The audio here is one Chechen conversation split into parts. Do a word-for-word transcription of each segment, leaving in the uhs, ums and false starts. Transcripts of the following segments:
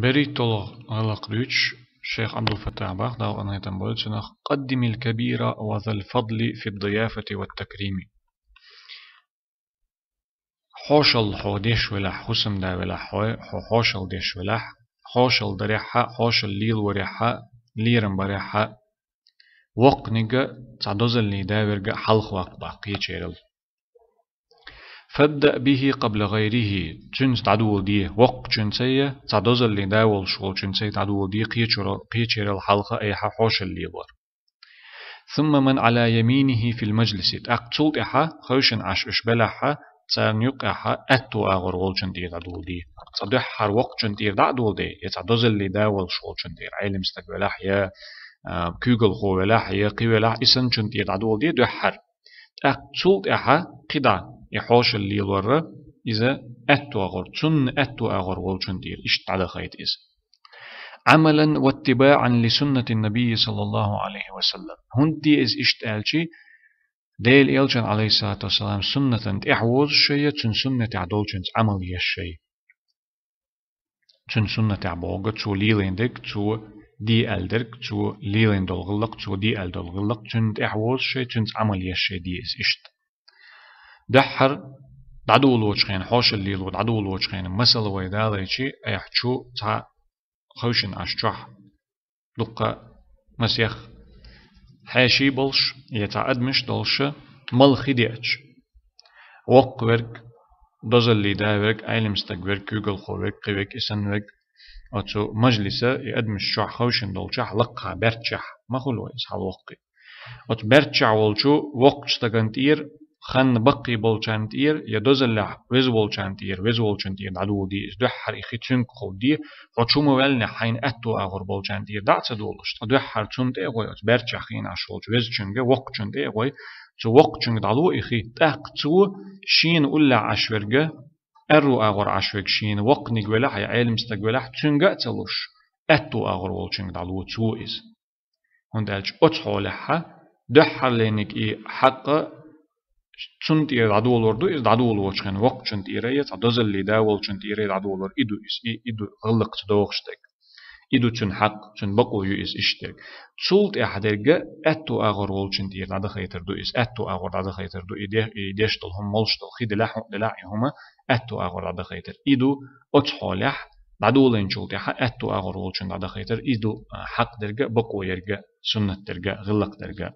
БерхӀитталгӀа гӀиллакх дуьйцуш, шайх Ӏабдул-Фаттахь бах, Дала къинхетам бойла цунах: «قدم الكبير وذا الفضل في الضيافة والتكريم». Хьошалла хьо деш велахь, хӀусамда велахь хьо, хьо хьошалла деш велахь, хьошалла дарехьа, хьошалла лелорехьа, лерам барехьа, воккханиг а, цхьа дозаллин да верг а хьалха ваккха бах кхечерал. «فابدأ به قبل غيره», цуьнца дӀадоладе, воккхачуьнца а, цхьа дозаллин да волуш волчуьнца а дӀадоладе, кхечуьра-, кхечерал хьалха айхьа хьошалла лелор. «ثم من على يمينه في المجلس», тӀаккха цул тӀаьхьа хевшина Ӏаш уьш белахьа, царна юккъехьа аьтту агӀор волчун тӀера дӀадоладе. Цкъа дуьххьара воккхачун тӀера дӀа а доладе, я цхьа дозаллин да волуш волчун тӀера, Ӏелам стаг велахь, я, а, куьйгалхо велахь, я кхин велахь, и санначун тӀера дӀадоладе дуьххьара. ТӀаккха цул тӀаьхьа кхидӀа и хьошалла лелор а, иза аьтту агӀор, цунна аьтту агӀор волчун тӀера иштта дӀадахайта иза. «عملا واتباعا لسنة النبي صلى الله عليه وسلم». ХӀунда де иза иштта аьлча, Делан Элчан, Ӏалайхиссалату вассалам, суннатан тӀаьхьа возуш а, цуьнан суннатехь долчуьнца Ӏамал еш а. Цуьнан суннатехь бохург цо лелийна дерг, цо де аьлла дерг, цо лелийна долу гӀиллакх, цо де аьлла долу гӀиллакх, цунна тӀаьхьа возуш а, цуьнца Ӏамал еш а де иза иштта. Дуьххьара дӀадолочу хенахь, хьошалла лело дӀадолочу хенахь, масала вай далийча, айхьа чу цхьа хевшина Ӏаш чохь дуккха масех хьеший болуш, я цхьа адамаш долуш, мала хи деача, воккха верг, дозаллин да верг, Ӏелам стаг верг, куьйгалхо верг, кхин верг, и санна верг, оцу мажлиса и адамаш чохь хевшина долчохь лакхахь баьрччехь ма хуьлу вай иза хьалавоккхий. Оцу баьрччехь волчу воккхачу стагана тӀера, хан баккхий болчарна тӀера, я дозаллехь веза волчарна тӀера, веза волчун тӀера дӀадоладе иза дуьххьара и хи цуьнгахула де, хьо чу ма ваьллинехь хьайна аьтту агӀор болчарна тӀера дӀа а ца долуш, ткъа дуьххьара цунна тӀе а гӀой, оцу баьрччехь хиъна Ӏаш волчу везачуьнга, воккхачунна тӀе а гӀой, цу воккхачуьнга дӀало и хи, тӀаккха цо шена уллехь Ӏаш верг а, аьрру агӀор Ӏаш верг шена воккханиг велахь я Ӏелам стаг велахь, цуьнга а ца луш, аьтту агӀор волчуьнга дӀало цо иза. ХӀунда аьлча оцу хьолехь дуьххьарлерниг и хьакъ цунна тӀера дӀадолор ду, иза дӀадолочу хенахь воккхачун тӀера я цхьа дозаллин да волчун тӀера дӀадолор и ду иза, и, и ду гӀиллакхца догӀуш дерг. И ду цуьнан хьакъ, цуьнан бакъо ю иза иштта дерг. Цул тӀаьхьа дерг а аьтту агӀор волчун тӀера дӀадахайтар ду иза, аьтту агӀор дӀадахайтар ду и де-, и деш долу хӀума, молуш долу хи делахь, хӀума делахь и хӀума аьтту агӀор дӀадахайтар. И ду оцу хьолехь дӀадолийначул тӀаьхьа аьтту агӀор волчун дӀадахайтар, и ду, а, хьакъ дерг а, бакъо ерг а, суннат дерг а, гӀиллакх дерг а.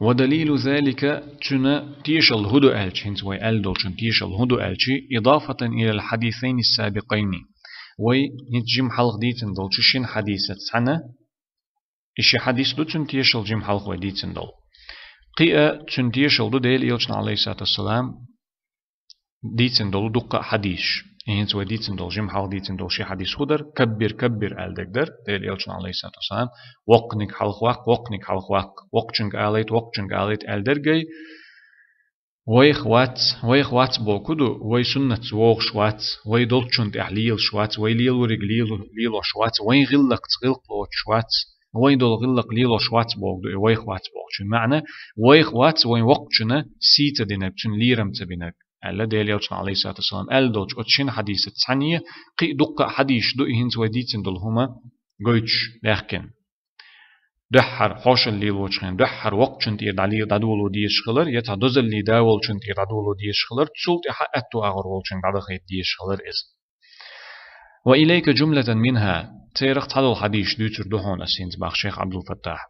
«ودليل ذلك», цуьнан тешалла хӀун ду аьлча, хӀинца вай аьлла долчун тешалла хӀун ду аьлча, «إضافة إلى الحديثين السابقين». Вай хӀинца жима хьалха дийцина долчу шина хьадисаца цхьаьна, и ши хьадис ду цуьнан тешалла жима хьалха вай дийцина долу. Кхин а цуьнан тешалла ду Делан Элчанан, Ӏалайхиссалату вассалам, дийцина долу дуккха а хьадисаш. И хӀинца вай дийцина долу, жима хьалха дийцина долу ши хьадис хӀун дара? «كبر، كبر» аьлла дерг дара, Делан Элчанан, Ӏалайхиссалату вассалам, воккханиг хьалха ваккха, воккханиг хьалха ваккха, воккхачуьнга алайта, воккхачуьнга алайта аьлла дерг а. Вайх вац, вайх вац бохург хӀун ду, вай суннатца вогӀуш вац, вай долчун тӀехь лелаш вац, вай лелориг лело-, лелош вац, вайн гӀиллакхца гӀиллакх лоцуш вац, вайн долу гӀиллакх лелош вац бохург ду и вайх вац бохучун маьӀна. Вайх вац вайн воккхачунна сий ца динарг, цуьнан лерам ца бинарг, аьлла Делан Элчано, Ӏалайхиссалату вассалам, аьлла долчу оцу шина хьадисаца цхьаьна, кхин а дуккха а хьадисаш ду и хӀинца вай дийцина долу хӀума гойтуш, даьхкина. Дуьххьара хьошалла лелочу хенахь, дуьххьара воккхачун тӀера дӀале-, дӀадоло дезаш хилар, я цхьа дозаллин да волчун тӀера дӀадоло дезаш хилар, цул тӀаьхьа аьтту агӀор волчун дӀадахайта дезаш хилар иза. «وإليك جملة منها», церах цхьадолу хьадисаш дуьйцур ду хьуна ас хӀинца, бах шайх Ӏабдул-Фаттахь.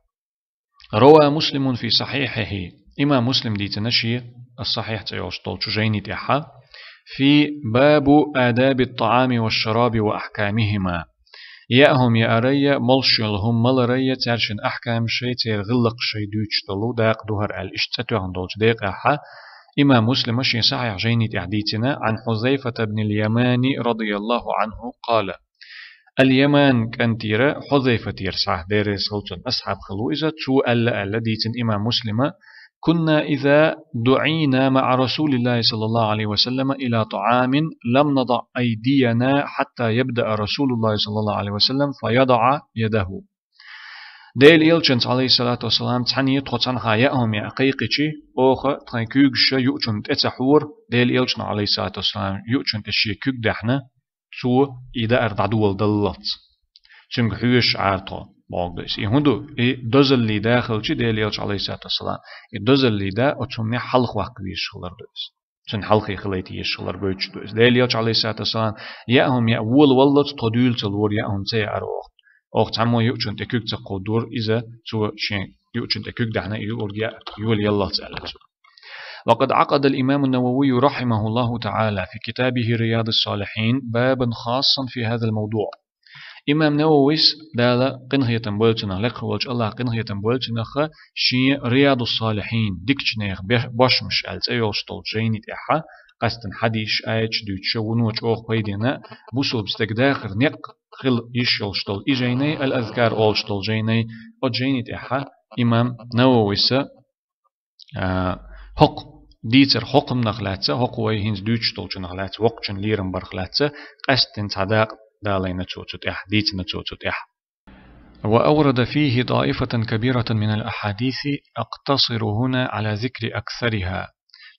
«روى مسلم في صحيحه», имам Муслим дийцина шен ас-Сахьихь цӀе йолуш долчу жайни тӀехьа, «في باب آداب الطعام والشراب وأحكامهما». Яа хӀума яарайя, молуш йолу хӀума маларайя, цаьршинна ахькамашшай, церан гӀиллакхашшай дуьйцуш долу дакъа ду хӀара аьлла, иштта цӀе тоьхна долчу декъехьа, имам Муслима шен сахьихь жайни тӀехь дийцина, عن حذيفة بن اليمان رضي الله عنه قال: Аль-Яман кӀантера Хьузайфатера схьа, Дела реза хуьлда цунна, асхьаб хилла ву иза, цо аьлла аьлла дийцина имам Муслима: «كنا إذا دعينا مع رسول الله صلى الله عليه وسلم إلى طعام لم نضع أيدينا حتى يبدأ رسول الله صلى الله عليه وسلم فيضع يده». Делан Элчанца, Ӏалайхиссалату вассалам, цхьаьна тхо цхьанхьа яа хӀума яа кхайкхичи, оха тхайн куьйгаш юучунна тӀе ца хьора, Делан Элчано, Ӏалайхиссалату вассалам, юучунна тӀе шен куьг даьхна, цо и даар дӀадоладаллалц. Цуьнга хьоьжуш Ӏара тхо, бохург ду иза. И хӀун ду? И дозаллий да хилча, Делан Элча, алейхиссалату вассалам, и дозаллий да оцу хӀуманах хьалха ваккха везаш хилар ду иза. Цуьнан хьалхе хилайта езаш хилар гойтуш ду иза. Делан Элча, алейхиссалату вассалам, яа хӀума яа, вола валлалц тхо дуьйла ца лора, яа хӀума ца яара оха. Оха цхьаммо юучунна тӀе куьг ца кховдора, иза цо шен юучунна тӀе куьг даьхьна, и юург яа, йолаяллалц аьлла цо. وقد عقد الإمام النووي رحمه الله تعالى في كتابه رياض الصالحين بابا خاصا في هذا الموضوع. Имам Нававис, Дала къинхетам бойла цунах, лекха волчу Аллаха къинхетам бойла цунах, шен Риядус-Салихин, дикачу нехан бе-, бошмаш аьлла цӀе йолуш долчу жайни тӀехь, къаьстина хьадисаш, аяташ дуьйцуш, вуно чӀогӀа пайдина, бусулба стеган дахар некъ хила йиш йолуш долу и жайни, Ал-Азкар олуш долу жайни, оцу жайни тӀехь имам Навависа а, хӀокху дийцар хӀокхунах лаьцна, хӀокху вай хӀинца дуьйцуш долчунах лаьцна, воккхачун лерам барх лаьцна, къаьсттина цхьа дакъа далийна цо цу тӀехь, дийцина цо цу тӀехь. وأورد فيه طائفة كبيرة من الأحاديث، أقتصر هنا على ذكر أكثرها.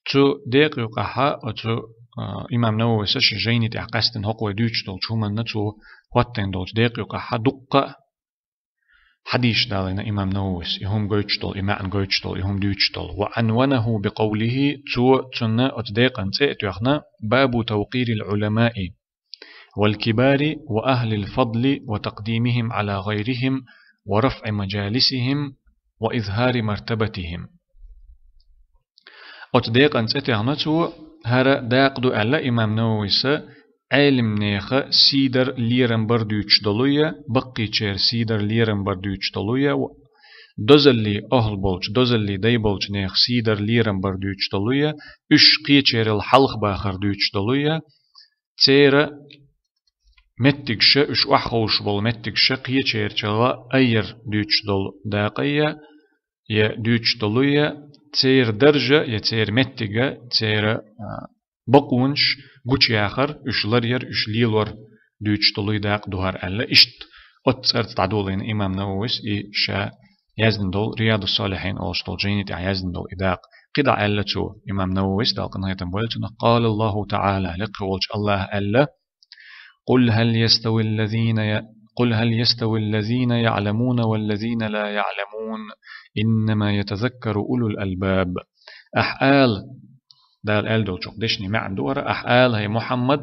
Цу декъа юкъахь, оцу, а, имам Навависа шен жайни тӀехь къаьсттина хӀокху вай дуьйцуш долчу хӀуманна цо хӀоттийна долчу декъа юкъахь дуккха а хьадисаш далийна имам Нававис, и хӀума гойтуш долу, и маьӀна гойтуш долу, и хӀума дуьйцуш долу. وعنونه بقوله, цо цунна оцу декъан цӀе а тоьхна: باب توقير العلماء والكبار وأهل الفضل وتقديمهم على غيرهم ورفع مجالسهم وإظهار مرتبتهم. Оцу декъан цӀе тоьхна цо, хӀара дакъа ду аьлла имам Навависа, Ӏелимнеха сийдар лерам бар дуьйцуш долуя, баккхийчеран сийдар лерам бар дуьйцуш долуя, дозаллий охьла болчу, дозаллий дай болчу нехан сийдар лерам бар дуьйцуш долуя, уьш кхечерал хьалха бахар дуьйцуш долуя, церан меттигаш, уьш охьаховшуш болу меттигаш кхечерчалла айъар дуьйцуш долу дакъа я, я дуьйцуш долу я, церан даржа, я церан меттига, церан, а, бакъонаш гучуяхар, уьш ларъяр, уьш лелор дуьйцуш долу дакъа ду хӀара аьлла, иштта оцу цӀарца дӀадолийна имам Нававис и ша яздина долу, Риядус-Салихин олуш долу жайни тӀехь яздина долу и дакъа. КхидӀа аьлла цо, имам Нававис, Дала къинхетам бойла цунах: قال الله تعالى, лекха волчу Аллаха аьлла: قل هل يستوي الذين ي-، قل هل يستوي الذين يعلمون والذين لا يعلمون، إنما يتذكر أولو الألباب. Ахь ала, Дала аьлла долчух дешнийн маьӀна ду хӀара, ахь ала, хӀай Мухьаммад,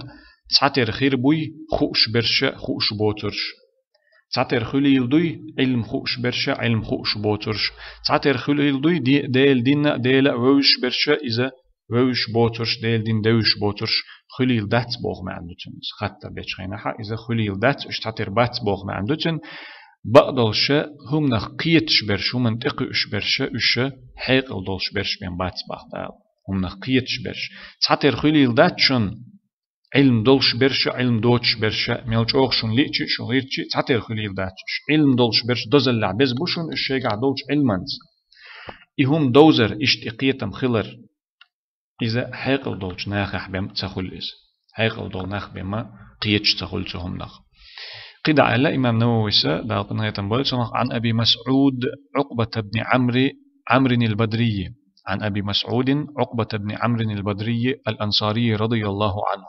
цхьатера хир буй хууш берш а, хууш боцурш? Цхьатера хуьлийла дуй Ӏилма хууш берш а, Ӏилма хууш боцурш? Цхьатера хуьлийла дуй де-, Делан динна а, Дела а вевзаш берш а, иза вевзаш боцурш, Делан дин девзаш боцурш? Хуьлийла дац боху маьӀна ду цуьнан. Хаттар дечу хенахь иза хуьлийла дац, уьш цхьатера бац боху маьӀна ду цуьнан. Бакъдолуш а, хӀуманах кхеташ берш, хӀуманна тӀекхуьуш берш а, уьш хьекъал долуш берш бен бац боху Дала. ХӀуманах кхеташ берш. Цхьатера хуьлийла дац шуна Ӏилма долуш берш а, Ӏилма доцуш берш а, мел чӀогӀа шуна лиъча а, шуна гӀиртча а, цхьатера хуьлийла дац уьш. Ӏилма долуш берш дозаллехь беза бу шуна уьш шайгахь долчу Ӏилманца. И хӀума довзар, иштта и кхетам хилар, иза хьекъал долчу нахехь бен ца хуьлу иза. Хьекъал долу нах бен ма кхеташ ца хуьлу цу хӀуманах. КхидӀа аьлла имам Навависа, Дала къинхетам бойла цунах: عن أبي مسعود عقبة بن عمرو، عمرو البدري، عن أبي مسعود عقبة بن عمرو البدري الأنصاري رضي الله عنه.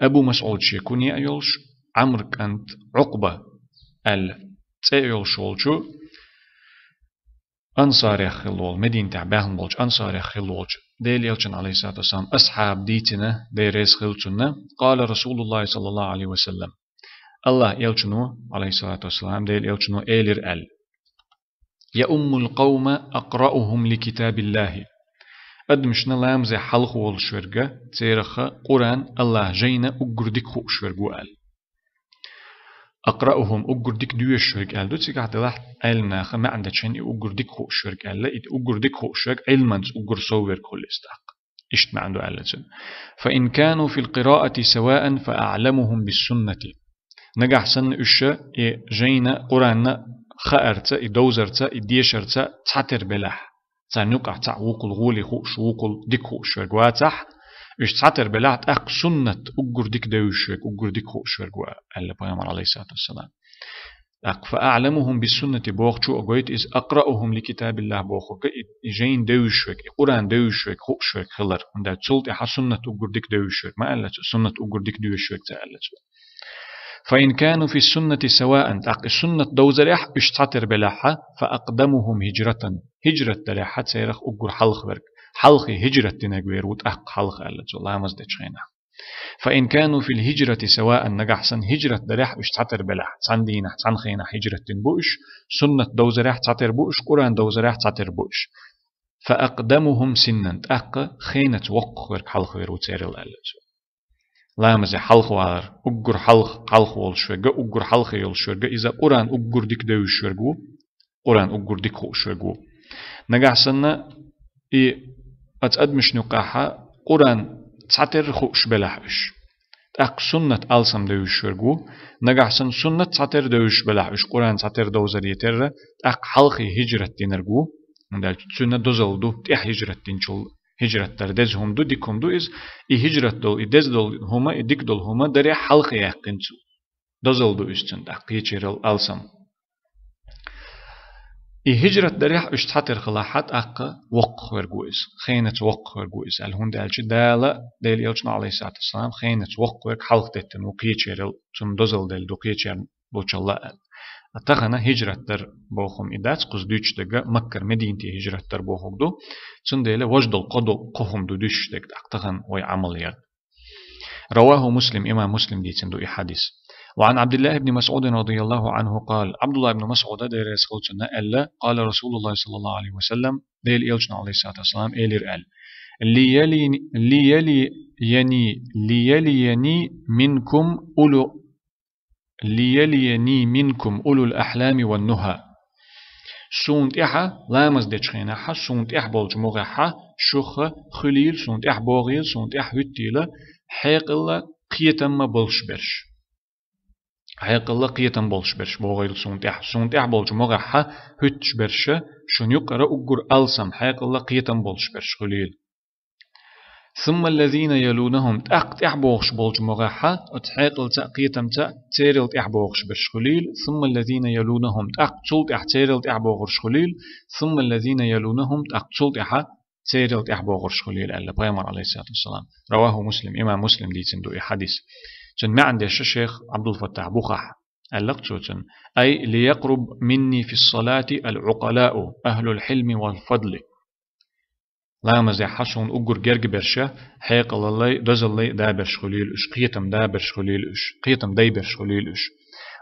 Абу МасӀуд шен куне а йолуш, Ӏамр кӀант Ӏукъба аьлла цӀе а йолуш волчу, ансарех хилла волу, Мединатехь баьхна болчу ансарех хилла волчу, Делан Элчан, алейхиссалату вассалам, асхьаба дийцина, Дела реза хила цунна: قال رسول الله صلى الله عليه وسلم. Аллахь Элчано, алейхиссалату вассалам, Делан Элчано элира аьлла: يؤم القوم أقرأهم لكتاب الله. Адамашна ламазе хьалха волуш верг, церах Къуръан, Аллахь жайна уггар дика хууш верг ву аьлла. أقرأهم, уггар дика доьшуш верг аьлла ду, цигахь делахь Ӏелам наха маьӀна дечу хенахь и уггар дика хууш верг аьлла, и уггар дика хууш верг Ӏилманца уггар сов верг хуьлу иза тӀаккха. Иштта маьӀна ду аьлла цуьнан. فإن كانوا في القراءة سواء فأعلمهم بالسنة. Нагахь санна уьш и жайна, Къуръанна хаарца, и довзарца, и дешарца цхьатера белахь, царна юкъахь цхьаъ вукхул гӀоле хууш, вукхул дика хууш верг вацахь, уьш цхьатера белахь, тӀаккха суннат уггар дика девзаш верг, уггар дика хууш верг ву аьлла Пайхамар, алейхиссалату вассалам. ТӀаккха فأعلمهم بالسنة бохучо а гойту иза أقرأهم لكتاب الله бохург, и, и жайна девзаш верг, и Къуръан девзаш верг, хууш верг хилар. ХӀунда аьлча цул тӀаьхьа суннат уггар дика девзаш верг ма аьлла цо, суннат уггар дика доьшуш верг ца аьлла цо. فإن كانوا في السنة سواء тӀаккха и суннат довзарехь уьш цхьатера белахь, فأقدمهم هجرة хӀижрат дарехь царех уггар хьалха верг. Хьалхе хӀижрат динарг вер ву тӀаккха хьалха аьлла цо, ламаз дечу хенахь. فإن كانوا في الهجرة سواء нагахь санна хӀижрат дарехь уьш цхьатера белахь, цхьана дийнахь, цхьана хенахь хӀижрат дина бу уьш, суннат довзарехь цхьатера бу уьш, Къуръан довзарехь цхьатера бу уьш. فأقدمهم سنا тӀаккха хенаца воккхах верг хьалха вер ву церал аьлла цо. Ламазе хьалха валар, уггар хьалха, хьалха волуш верг а, уггар хьалха йолуш верг а, иза Къуръан уггар дика девзаш верг ву, Къуръан уггар дика хууш верг ву. Нагахь санна и оцу адамашна юккъехь Къуръан цхьатера хууш белахь уьш, тӀаккха суннат алсам девзаш верг ву. Нагахь санна суннат цхьатера девзаш белахь уьш, Къуръан цхьатера довзаре терра, тӀаккха хьалхе хӀижрат динарг ву. ХӀунда аьлча цуьнан дозалла ду, тӀаьхьа хӀижрат динчул хӀижрат дар деза хӀума ду, дика хӀума ду иза. И хӀижрат долу, и деза долу хӀума, и дика долу хӀума дарехь хьалха яьккхина цо. Дозалла ду иза цуьнан тӀаккха кхечерал алсам. И хӀижрат дарехь уьш цхьатера хилахь, тӀаккха воккхах верг ву иза, хенаца воккхах верг ву иза аьлла, хӀунда аьлча Дала, Делан Элчано, алейхиссалату вассалам, хенаца воккхах верг хьалха деттина ву кхечерал, цунна дозалла делла ду кхечеран болчалла аьлла. Тахана хӀижрат дар бохург и дац, кхуза дуьйцуш дерг Маккара Мединате хӀижрат дар бохург ду, цундела важа долу кхо ду, кхо хӀума ду дуьйцуш дерг тӀаккха тахана вай Ӏамал яр. رواه مسلم имам Муслима дийцина ду и хьадис. وعن عبد الله بن مسعود رضي الله عنه قال Абдулла ибн Масъуда, Дела реза хуьлда цунна, аьлла: قال رسول الله صلى الله عليه وسلم Делан Элчано, алейхиссалату вассалам, элира аьлла: ليلي ليليني ليليني منكم أولو ليليني منكم أولو الأحلام والنهى Суна тӀаьхьа, ламаз дечу хенахь, суна тӀаьхьа болчу могӀехь шух хуьлийла, суна тӀаьхьа богӀийла, суна тӀаьхьа хӀуьттийла хьекъалла, кхетамма болуш берш. Хьекъалла, кхетам болуш берш богӀийла суна тӀаьхьа. Суна тӀаьхьа болчу могӀехь хӀуьттуш берш, шуна юккъера уггар алсам, хьекъалла, кхетам болуш берш хуьлийла. ثم الذين يلونهم тӀаккха тӀаьхьа богӀуш болчу могӀехь, оцу хьекъалца а, кхетамца а церал тӀаьхьа богӀуш берш хуьлийла. ثم الذين يلونهم тӀаккха цул тӀаьхьа церал тӀаьхьа богӀурш хуьлийла. ثم الذين يلونهم тӀаккха цул тӀаьхьа церал тӀаьхьа богӀурш хуьлийла аьлла Пайхамар, алейхиссалату вассалам. رواه مسلم имам Муслима дийцина ду и хьадис. Цуьнан маьӀна деш шех Абдул-Фаттах Бухахь, аьлла-кх цо цуьнан: أي ليقرب مني في الصلاة العقلاء أهل الحلم والفضل Ламазехь суна уггар герга берш, хьекъалаллай, дозаллай да берш хуьлийла уьш, кхетам да берш хуьлийла уьш, кхетам дай берш хуьлийла уьш.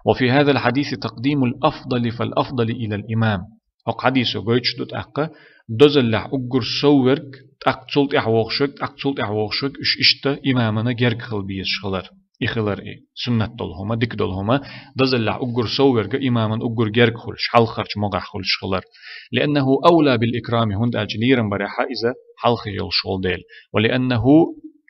وفي هذا الحديث تقديم الأفضل فالأفضل إلى الإمام. ХӀокху хьадисо гойтуш ду тӀаккха, дозаллехь уггар сов верг, тӀаккха цул тӀаьхьа вогӀуш верг, тӀаккха цул тӀаьхьа вогӀуш верг, уьш иштта имамана герга хила безаш хилар. И хилар и, суннат долу хӀума, дика долу хӀума, дозаллехь уггар сов верг а имамана уггар герга хуьлуш, хьалхарчу могӀехь хуьлуш хилар. لأنه أولى بالإكرام хӀунда аьлча лерам барехь иза хьалхе йолуш волу дела. ولأنه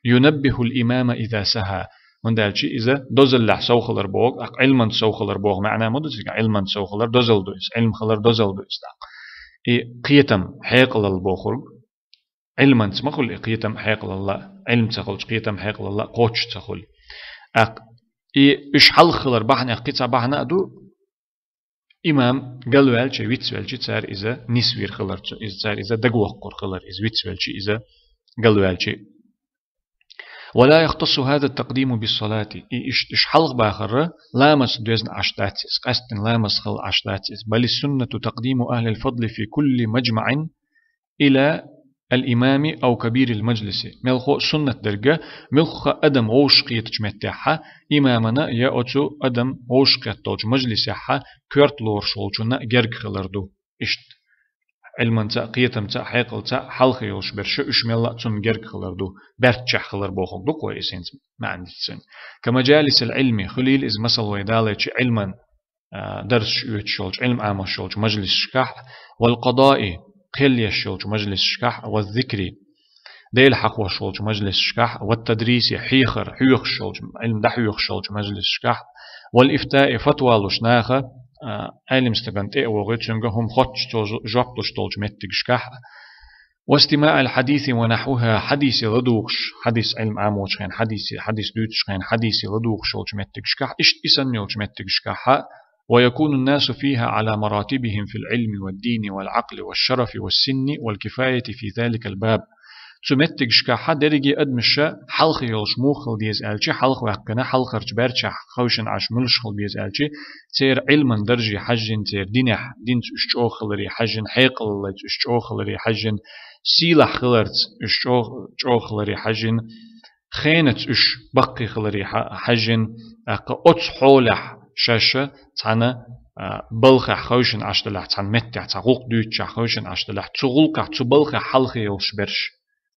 ينبه الإمام إذا سهى хӀунда аьлча иза дозаллехь сов хилар боху, тӀаккха Ӏилманца сов хилар боху маьӀна ма ду цига, Ӏилманца сов хилар дозалла ду иза, Ӏилма хилар дозалла ду иза тӀаккха. И кхетам, хьекъалалла бохург, Ӏилманца ма хуьлу и кхетам, хьекъалалла, Ӏилма ца хилча кхетам, хьекъалалла кхоччуш ца хуьлу. ТӀаккха и уьш хьалха хилар бахьанех кхин цхьа бахьана а ду, имам галваьлча, вицвелча цара иза нисвийр хилар цо, иза цара иза дагавоккхур хилар, иза вицвелча, иза галваьлча. ولا يختص هذا التقديم بالصلاة и иштта уьш хьалха бахар ламаз доьзна Ӏаш дац иза, къаьсттина ламаз хилла Ӏаш дац иза. بل السنة تقديم أهل الفضل في كل مجمع إلى الإمام أو كبير المجلس. Мелхо а суннат дерг, муьлхха а адам вовшахкхетачу меттехь, имамана я оцу адам вовшахкхетталчу мажлисехь коьрта лоруш волчунна герга хилар ду. Иштта Ӏилманца а, кхетамца а, хьекъалца а хьалха йолуш берш, уьш мелла а цунна герга хилар ду, баьрччехь хилар бохург ду-кх вай иза хӀинца маьӀна дийцина. كمجالس العلم хуьлийла иза масал вай далайчи Ӏилман а, дарсаш оьцуш йолчу, Ӏилма Ӏамош йолчу мажлисашкахь, والقضاء кхел еш йолчу мажлисашкахь, والذكر Дела хьахош волчу мажлисашкахь, والتدريس хьехар, хьоьхуш йолчу, Ӏилма дӀахьоьхуш йолчу мажлисашкахь, والإفتاء фатва луш наха, а, Ӏелим стагана тӀе а вогӀий, цуьнга хӀума хоттуш, цо жо-, жоп луш долчу меттигашкахь, واستماع الحديث ونحوها хьадисе ладугӀуш, хьадис Ӏилма Ӏамочу хенахь, хьадисе, хьадис дуьйцучу хенахь, хьадисе ладугӀуш йолчу меттигашкахь, иштта и санна йолчу меттигашкахь а ويكون الناس فيها على مراتبهم في العلم والدين والعقل والشرف والسن والكفاية في ذلك الباب. Цу меттигашкахьа дерриге адамаш хьалха йолуш муха хила деза аьлча, хьалха ваьккхина, хьалхарчу баьрчехь ховшина Ӏаш муьлш хила деза аьлча, церан Ӏилман дарже хьаьжжина, церан динехь, динца уьш чӀогӀа хиларе хьаьжжина, хьекъалаллица уьш чӀогӀа хиларе хьаьжжина, сийлахь хиларца уьш чӀогӀа, чӀогӀа хиларе хьаьжжина, хенаца уьш баккхий хиларе хьа-, хьаьжжина, тӀаккха оцу хьолехь шаьш цхьана, а, балхахь ховшина Ӏаш делахь, цхьана меттехь, цхьа гӀуллакх дуьйцучохь ховшина Ӏаш делахь, цу гӀуллакхехь, цу балхехь хьалха йолуш берш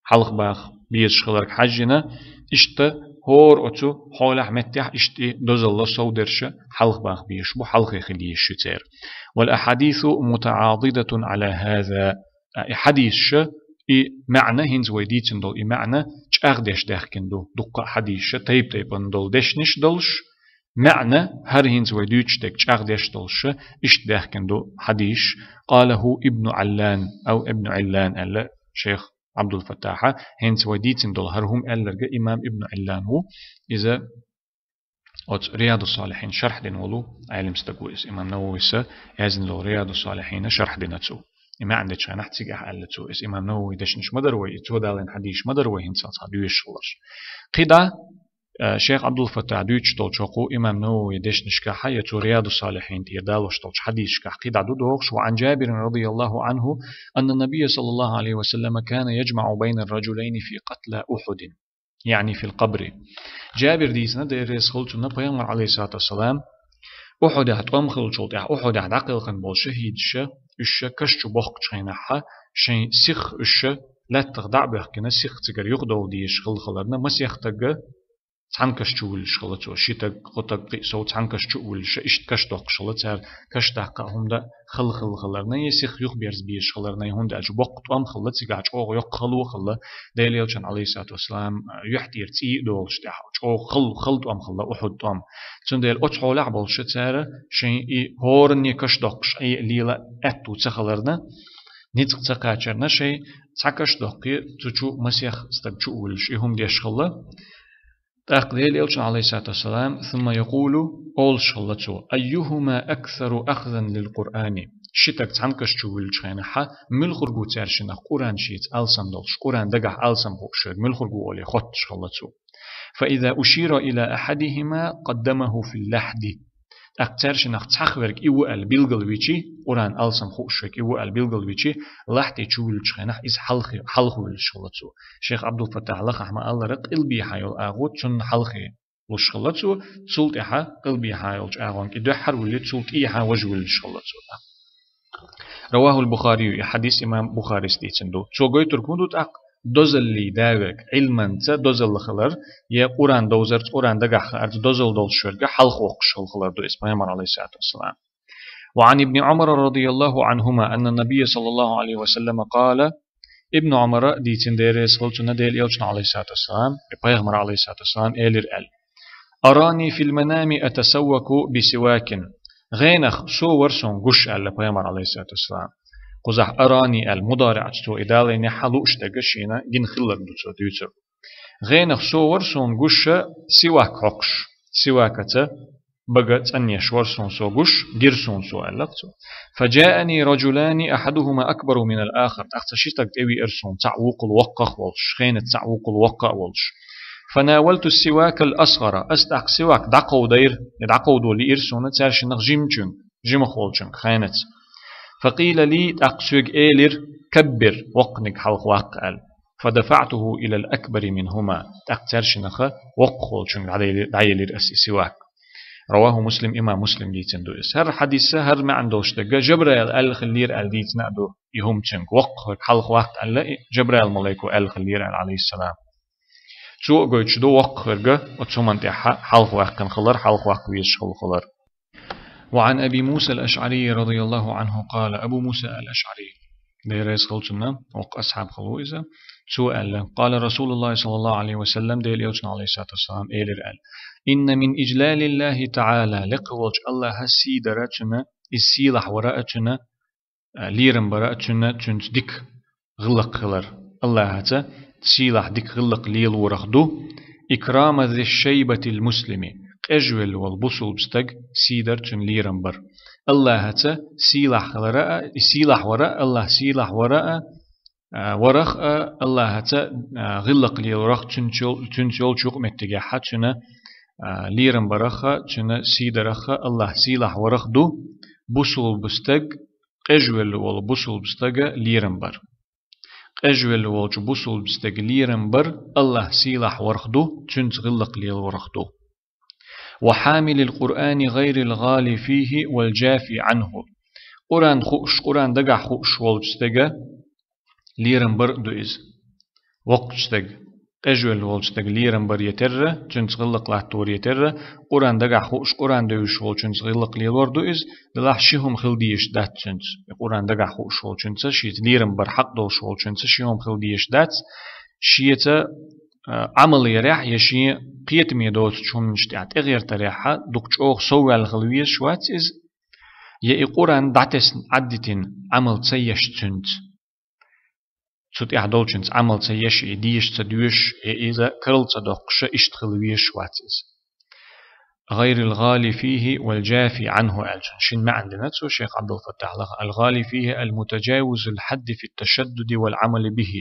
хьалха баха безаш хиларга хьаьжжина, иштта хӀора оцу хьолехь, меттехь иштта и дозалла совдерш хьалха баха безаш бу, хьалха хила езаш ю церан. والأحاديث متعاضدة على هذا. А, и хьадисаш, и маьӀна, хӀинца вай дийцина долу и маьӀна чӀагӀдеш даьхкина ду. Дуккха а хьадисаш, тайп-тайпана долу дешнаш долуш, маьӀна, хӀара хӀинца вай дуьйцуш дерг чӀагӀдеш долуш, иштта даьхкина ду хьадисаш. قاله ابن علان أو ابن علان аьлла шайх Ӏабдул-Фаттахьа, хӀинца вай дийцина долу хӀара хӀума аьлларг имам Ибн Ӏиллан ву. Иза оцу Риядус-Салихьин шархь дина волу Ӏелим стаг ву иза. Имам Нававис яздина долу Риядус-Салихьина шархь дина цо. И маьӀна дечу хенахь цигахь аьлла цо. Иза имам Навави дешнаш ма дара вай, и цо далийна хьадисаш ма дара вай хӀинца цхьа дуьйцуш хиларш. КхидӀа, э, шайх Ӏабдул-Фаттахь дуьйцуш долчохь имам Навави дешнашкахьа я цо Риядус-Салихьин тӀера далош долчу хьадисашкахь кхидӀа ду дохуш: وعن جابر رضي الله عنه أن النبي صلى الله عليه وسلم كان يجمع بين الرجلين في قتلى أحد، يعني في القبر. Джабир дийцина, Дела реза хуьлда цунна, Пайхамар, Ӏалайхиссалату вассалам, Ухьудехь тӀом хиллачул тӀаьхьа, Ухьудехь дӀакхелхина болу шахӀидаш, уьш каш чу боккхучу хенахьа, шайн сих уьш лаьттах дӀа а боьхкина, сих цигара юхадовла дезаш хилла хиларна, масех стаг цхьана каш чу вуьллуш хилла цо, ши стаг, кхо стаг, кхин а сов цхьана каш чу а вуьллуш, иштта каш доккхуш хилла, цара каш даккха а хӀума дан хала хилла хиларна, я сих юхаберза безаш хиларна, хӀунда аьлча боккха тӀом хилла, цигахь чӀогӀа йоккха хало а хилла, Делан Элчан, Ӏалайхиссалату вассалам, юьхь тӀера цӀий а долуш тӀехь, чӀогӀа хала, хала тӀом хилла Ухьуд тӀом. Цундела оцу хьолехь болуш цара шайн и хӀоранне каш доккхуш Ӏе а лела аьтту ца хиларна, ницкъ ца кхачарна, шайн цхьа каш доккхий, цу чу масех стаг чу а вуьллуш, и хӀума деш хилла. ТӀаккха Делан Элчано, Ӏалайхиссалату вассалам, ثم يقول, олуш хилла цо: أيهما أكثر أخذا للقرآن؟ Ши стаг цхьана каш чу вуьллучу хенахьа, муьлхарг ву цаьршинах Къуръан шеца алсам долуш, Къуръан дагахь алсам хууш верг муьлхарг ву олий хоттуш хилла цо. فإذا أشير إلى أحدهما قدمه في اللحد. ТӀаккха цаьршинах цхьаъ верг и ву аьлла билгалвичи, Къуръан алсам хууш верг и ву аьлла билгалвичи, лахьти чу вуьллучу хенахь иза хьалхе, хьалха вуьллуш хилла цо. Шайх Ӏабдул-Фаттахь лакхахь ма-аллара, къилбехьа йолу агӀо цунна хьалхе луш хилла цо, цул тӀаьхьа къилбехьа йолчу агӀонга и дуьххьара вуьллий, цул тӀехьа важа вуьллуш хилла цо. رواه البخاري, и хьадис имам Бухарис дийцина ду. Цо гойтург хӀун ду тӀаккха? Дозаллий да верг, Ӏилманца дозалла хилар, я Къуръан довзарца, Къуръан дагахь хаарца дозалла долуш верг хьалха воккхуш хилла хилар ду иза, Пайхамар, Ӏалайхиссалату вассалам. وعن ابن عمر رضي الله عنهما أن النبي صلى الله عليه وسلم قال, Ибн Ӏумара дийцина, Дела реза хуьлда цунна, Делан Элчано, Ӏалайхиссалату вассалам, я Пайхамар, Ӏалайхиссалату вассалам, элира аьлла: أراني في المنام أتسوك بسواك. ГӀенах со вара суна гуш, аьлла Пайхамар, Ӏалайхиссалату вассалам. Кхузахь أراني аьлла, мудариӀаца цо и далийнехьа, лууш дерг шена гина хилларг ду цо дуьйцург. ГӀенах со вара суна гуш сивак хьокхуш, сивакаца бага цӀанъеш вара суна со гуш, гира суна цо, аьлла цо. فجاءني رجلان أحدهما أكبر من الآخر. ТӀаккха цхьа ши стаг тӀевеара суна, цхьаъ вукхул воккхах а волуш, хенаца цхьаъ вукхул воккха а волуш. فناولت السواك الأصغر. Ас тӀаккха сивак дӀакховдийра, я дӀакховдо лиира суна цаьршинах жимачуьнга, жимах волчуьнга, хенаца. فقيل لي, тӀаккха соьга элира: كبر, воккханиг хьалха ваккха, аьлла. فدفعته إلى الأكبر منهما. ТӀаккха цаьршинах воккхах волчуьнга дӀаели-, дӀаелира ас и сивак. رواه مسلم, имам Муслим дийцина ду иза. ХӀара хьадиса, хӀара маьӀна долуш дерг Жабраил аьлла хиллера аьлла дийцина а ду и хӀума цуьнга. Воккхах верг хьалха ваккха аьлла, и Жабраил малайко аьлла хиллера аьлла, Ӏалайхиссалам. Цо а гойтуш ду воккхах верг оцу хӀуманна тӀехьа хьалха ваьккхина хилар, хьалха ваккха везаш хилла хилар. وعن أبي موسى الأشعري رضي الله عنه قال, Абу Муса ал-АшӀари, Дела реза хуьлда цунна, воккха асхьаб хилла ву иза, цо аьлла: قال رسول الله صلى الله عليه وسلم, Делан Элчано, Ӏалайхиссалату вассалам, элира аьлла: إن من إجلال الله تعالى, лекха волчу АллахӀа сий дара цуьнан, иза сийлахь вара а цуьнан, а, лерам бара а цуьнан, цуьнца дика гӀиллакх хилар. АллахӀаца сийлахь дика гӀиллакх лелорах ду: إكرام ذي الشيبة المسلم, къежвелла волу бусулба стаг сийдар, цуьнан лерам бар. Аллахьаца сийлахь хилара а, и сийлахь вара а, Аллахь сийлахь вара а, а, варах а, Аллахьаца, а, гӀиллакх лелорах, цуьнца йол-, цуьнца йолчу юкъаметтигехьа, цуьнан, а, лерам барах а, цуьнан сийдарах а, Аллахь сийлахь варах ду, бусулба стаг, къежвелла волу бусулба стага лерам бар. Къежвелла волчу бусулба стага лерам бар, Аллахь сийлахь варах ду, цуьнца гӀиллакх лелорах ду. وحامل القرآن غير الغال فيه والجافي عنه. Къуръан хууш, Къуръан дагахь хууш волчу стага лерам бар а ду иза. Воккхачу стага, къежвелла волчу стага лерам бар я терра, цуьнца гӀиллакх латтор я терра, Къуръан дагахь хууш, Къуръан девзаш волчуьнца гӀиллакх лелор ду иза, делахь ши хӀума хила дезаш дац цуьнца. И Къуръан дагахь хууш волчуьнца, шеца лерам бар хьакъ долуш волчуьнца ши хӀума хила дезаш дац, шеца, а, Ӏамал ярехь я шен кхетаме доцучу хӀуманаш тӀехь тӀегӀертарехьа дукха чӀогӀа совваьлла хила везаш вац иза, я и Къуръан дӀатесна, Ӏаддитина Ӏамал ца еш цуьнца. Цу тӀехь долчуьнца Ӏамал ца еш, и дезаш ца доьшуш, я иза карла ца доккхуша, иштта хила везаш вац иза. غير الغال فيه والجافي عنه аьллачун шина маьӀна дина цо, шайх Ӏабдул-Фаттахьлаха: الغال فيه المتجاوز الحد في التشدد والعمل به.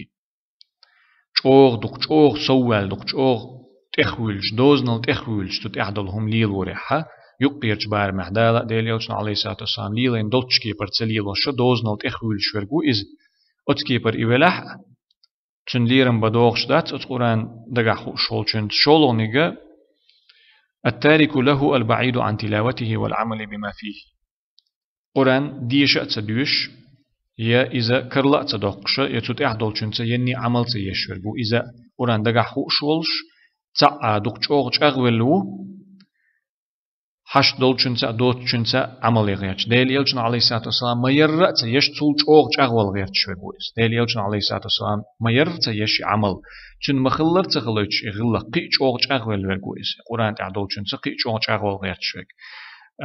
ЧӀогӀа дукха, чӀогӀа совваьлла дукха, чӀогӀа тӀехвуьйлуш, дозанал тӀехвуьйлуш, цу тӀехь долу хӀума лелорехьа, юккъерчу барамехь Дала а, Делан Элчано, алейхиссалату вассалам, лелийна долчу кепара ца лелоша, дозанал тӀехвуьйлуш верг ву иза. Оцу кепара и велахь а, цуьнан лерам бан догӀуш дац оцу Къуръан дагахь хууш волчуьнца. ШолгӀаниг: التارك له البعيد عن تلاوته والعمل بما فيه. Къуръан деша а ца доьшуш, я иза карла а ца доккхуша, я цу тӀехь долчуьнца енний Ӏамал ца еш верг ву. Иза Къуръан дагахь хууш волуш, цхьаъ а дукха чӀогӀа чӀагӀвелла ву, хьашт долчуьнца а, доцучуьнца а Ӏамал ян гӀерташ. Делан Элчано, алейхиссалату вассалам, ма ярра а ца еш, цул чӀогӀа чӀагӀвала гӀерташ верг ву иза. Делан Элчано, алейхиссалату вассалам, ма ярра ца еш и Ӏамал, цуьнан ма-хиллара ца хилийтуш и гӀиллакх, кхин а чӀогӀа чӀагӀвелла верг ву иза. Къуръан тӀехь долчуьнца кхин а чӀогӀа чӀагӀвала гӀерташ верг.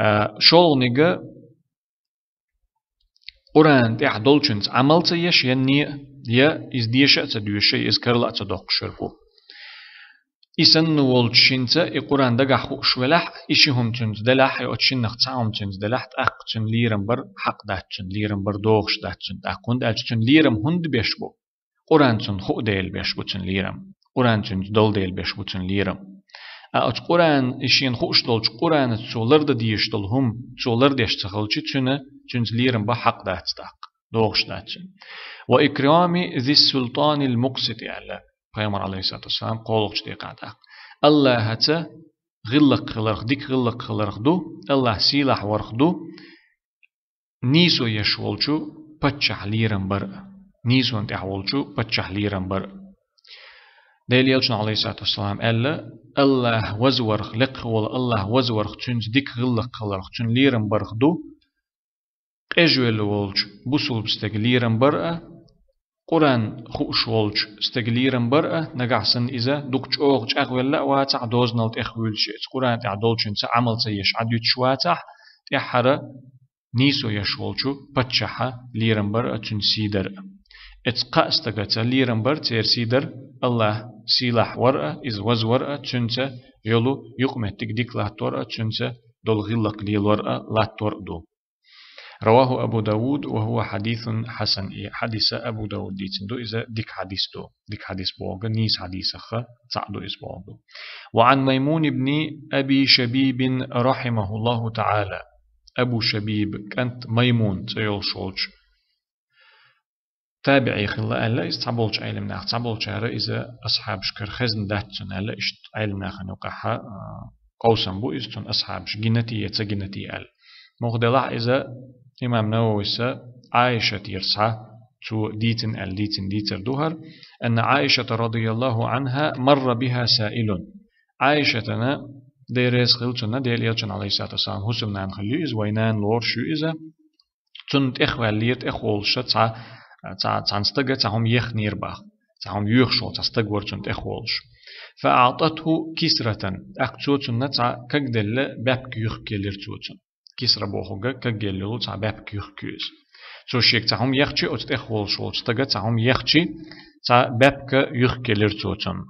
А, шолгӀаниг: Къуръан тӀехь долчуьнца Ӏамал ца еш, енний а, я иза деша а ца доьшуша, я иза карла а ца доккхуш верг ву. И санна волчу шинца и Къуръан дагахь хууш велахь а, и ши хӀума цуьнца делахь а, я оцу шиннах цхьа хӀума цуьнца делахь а, тӀаккха цуьнан лерам бар хьакъ дац цуьнан, лерам бар догӀуш дац цуьнан тӀаккха, хӀунда аьлча цуьнан лерам хӀунда беш бу? Къуръан цунна хуу дела беш бу цуьнан лерам. Къуръан цуьнца долу дела беш бу цуьнан лерам. А оцу Къуръан, и шена хууш долчу Къуръанаца цо лардан дезаш долу хӀума цо лардеш ца хилча, цуьнан, цуьнца лерам бан хьакъ дац тӀаккха, догӀуш дац цуьнан. وإكرام ذي السلطان المقسط аьлла Пайхамар, алейхиссалату вассалам, кхоалгӀачу декъехь тӀаккха. Аллахьаца гӀиллакх хиларх, дика гӀиллакх хиларх ду, Аллахь сийлахь варх ду, нийсо еш волчу паччахьан лерам бар а, нийсонан тӀехь волчу паччахьан лерам бар а. Делан Элчано, алейхиссалату вассалам, аьлла: Аллахь вазварх, лекха волу Аллахь вазварх, цуьнца дика гӀиллакх хиларх, цуьнан лерам барх ду, къежвелла волчу бусулба стеган лерам бар а, Къуръан хууш волчу стеган лерам бар а, нагахь санна иза дукха чӀогӀа чӀагӀвелла а вацахь, дозанал тӀехвуьйлуш, иза Къуръан тӀехь долчуьнца Ӏамал ца еш Ӏадуьтуш вацахь, тӀаьххьара нийсо еш волчу паччахьан лерам бар а, цуьнан сий дар а. Эцу кхаа стагаца лерам бар, церан сий дар, Аллахь сийлахь вар а, иза вазвар а, цуьнца йолу юкъаметтиг дика латтор а, цуьнца долу гӀиллакх лелор а, латтор а ду. رواه أبو داود وهو حديث حسن. И хьадис Абу Дауд дийцина ду, иза дика хьадис ду. Дика хьадис бохург, нийса хьадисах цхьаъ ду иза бохург ду. وعن ميمون بن أبي شبيب رحمه الله تعالى. Абу Шабиб кӀант Маймун цӀе йолуш волчу табиӀий хилла аьлла иза цхьаболчу Ӏелимнаха, цхьаболчара иза асхьабашкара хезна дац цунна аьлла, иштта Ӏелимнахана юкъахьа, а, къовсам бу иза, цунна асхьабаш гина те я ца гина те аьлла. Муха делахь иза имам Навависа Ӏайшатера схьа цо дийцина аьлла дийцина дийцар ду хӀара: أن عائشة رضي الله عنها مر بها سائل. Ӏайшатана, Дела реза хила цунна, Делан Элчанан, алейхиссалату вассалам, хӀусамнана хилла ю иза, вайн нана лоруш ю иза. Цунна тӀехваьллера, тӀехволуша цхьа, цхьа, цхьана стага цхьа хӀума ехнера боху. Цхьа хӀума йоьхуш волу цхьа стаг вара цунна тӀехволуш. فأعطته كسرة. ТӀаккха цо цунна цхьа кагделла баьпка юхкелира цо цунна. Кисра бохург кагделла йолу цхьа баьпка юхк ю иза. Цо шега цхьа хӀума ехчи, оцу тӀехволуш волчу стага цхьа хӀума ехчи, цхьа баьпка юхкелира цо цунна.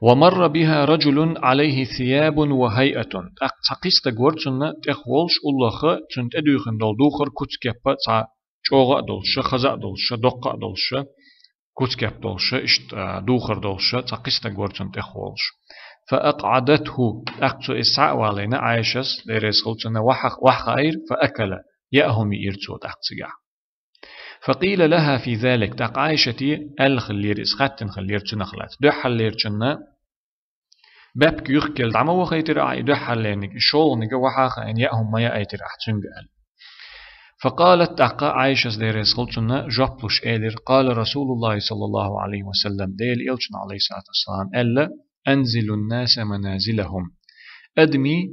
ومر بها رجل عليه ثياب وهيئة. ТӀаккха цхьа кхистаг вара цунна тӀехволуш, уллохь цунна тӀедуьйхина долу духар куц-кеп а цхьа чӀогӀа а долуш, хаза а долуш, доккха а долуш, куц-кеп долуш, иштта духар долуш, цхьа кхистаг вара цунна тӀехволуш. فأقعدته, тӀаккха цо иза схьа а валийна, Ӏайшас, Дела реза хуьлда цунна, вахьа-, вахьа хаийра, فأكل, яа хӀума йиира цо тӀаккха цигахь. فقيل لها في ذلك, тӀаккха Ӏайшате аьлла хиллера, иза хаьттина хиллера цунах лаьцна. Дуьххьарлерчунна баьпках юхкаелла дӀа ма вахийтира ахь и дуьххьарлерниг, и шолгӀаниг а вахьа а хаийна, яа хӀума ма яийтира ахь цуьнга аьлла. فقالت, тӀаккха Ӏайшас, Дела реза хуьлда цунна, жоп луш элира: قال رسول الله صلى الله عليه وسلم, Делан Элчано, Ӏалайхиссалату вассалам, аьлла: أنزلوا الناس منازلهم. Адамий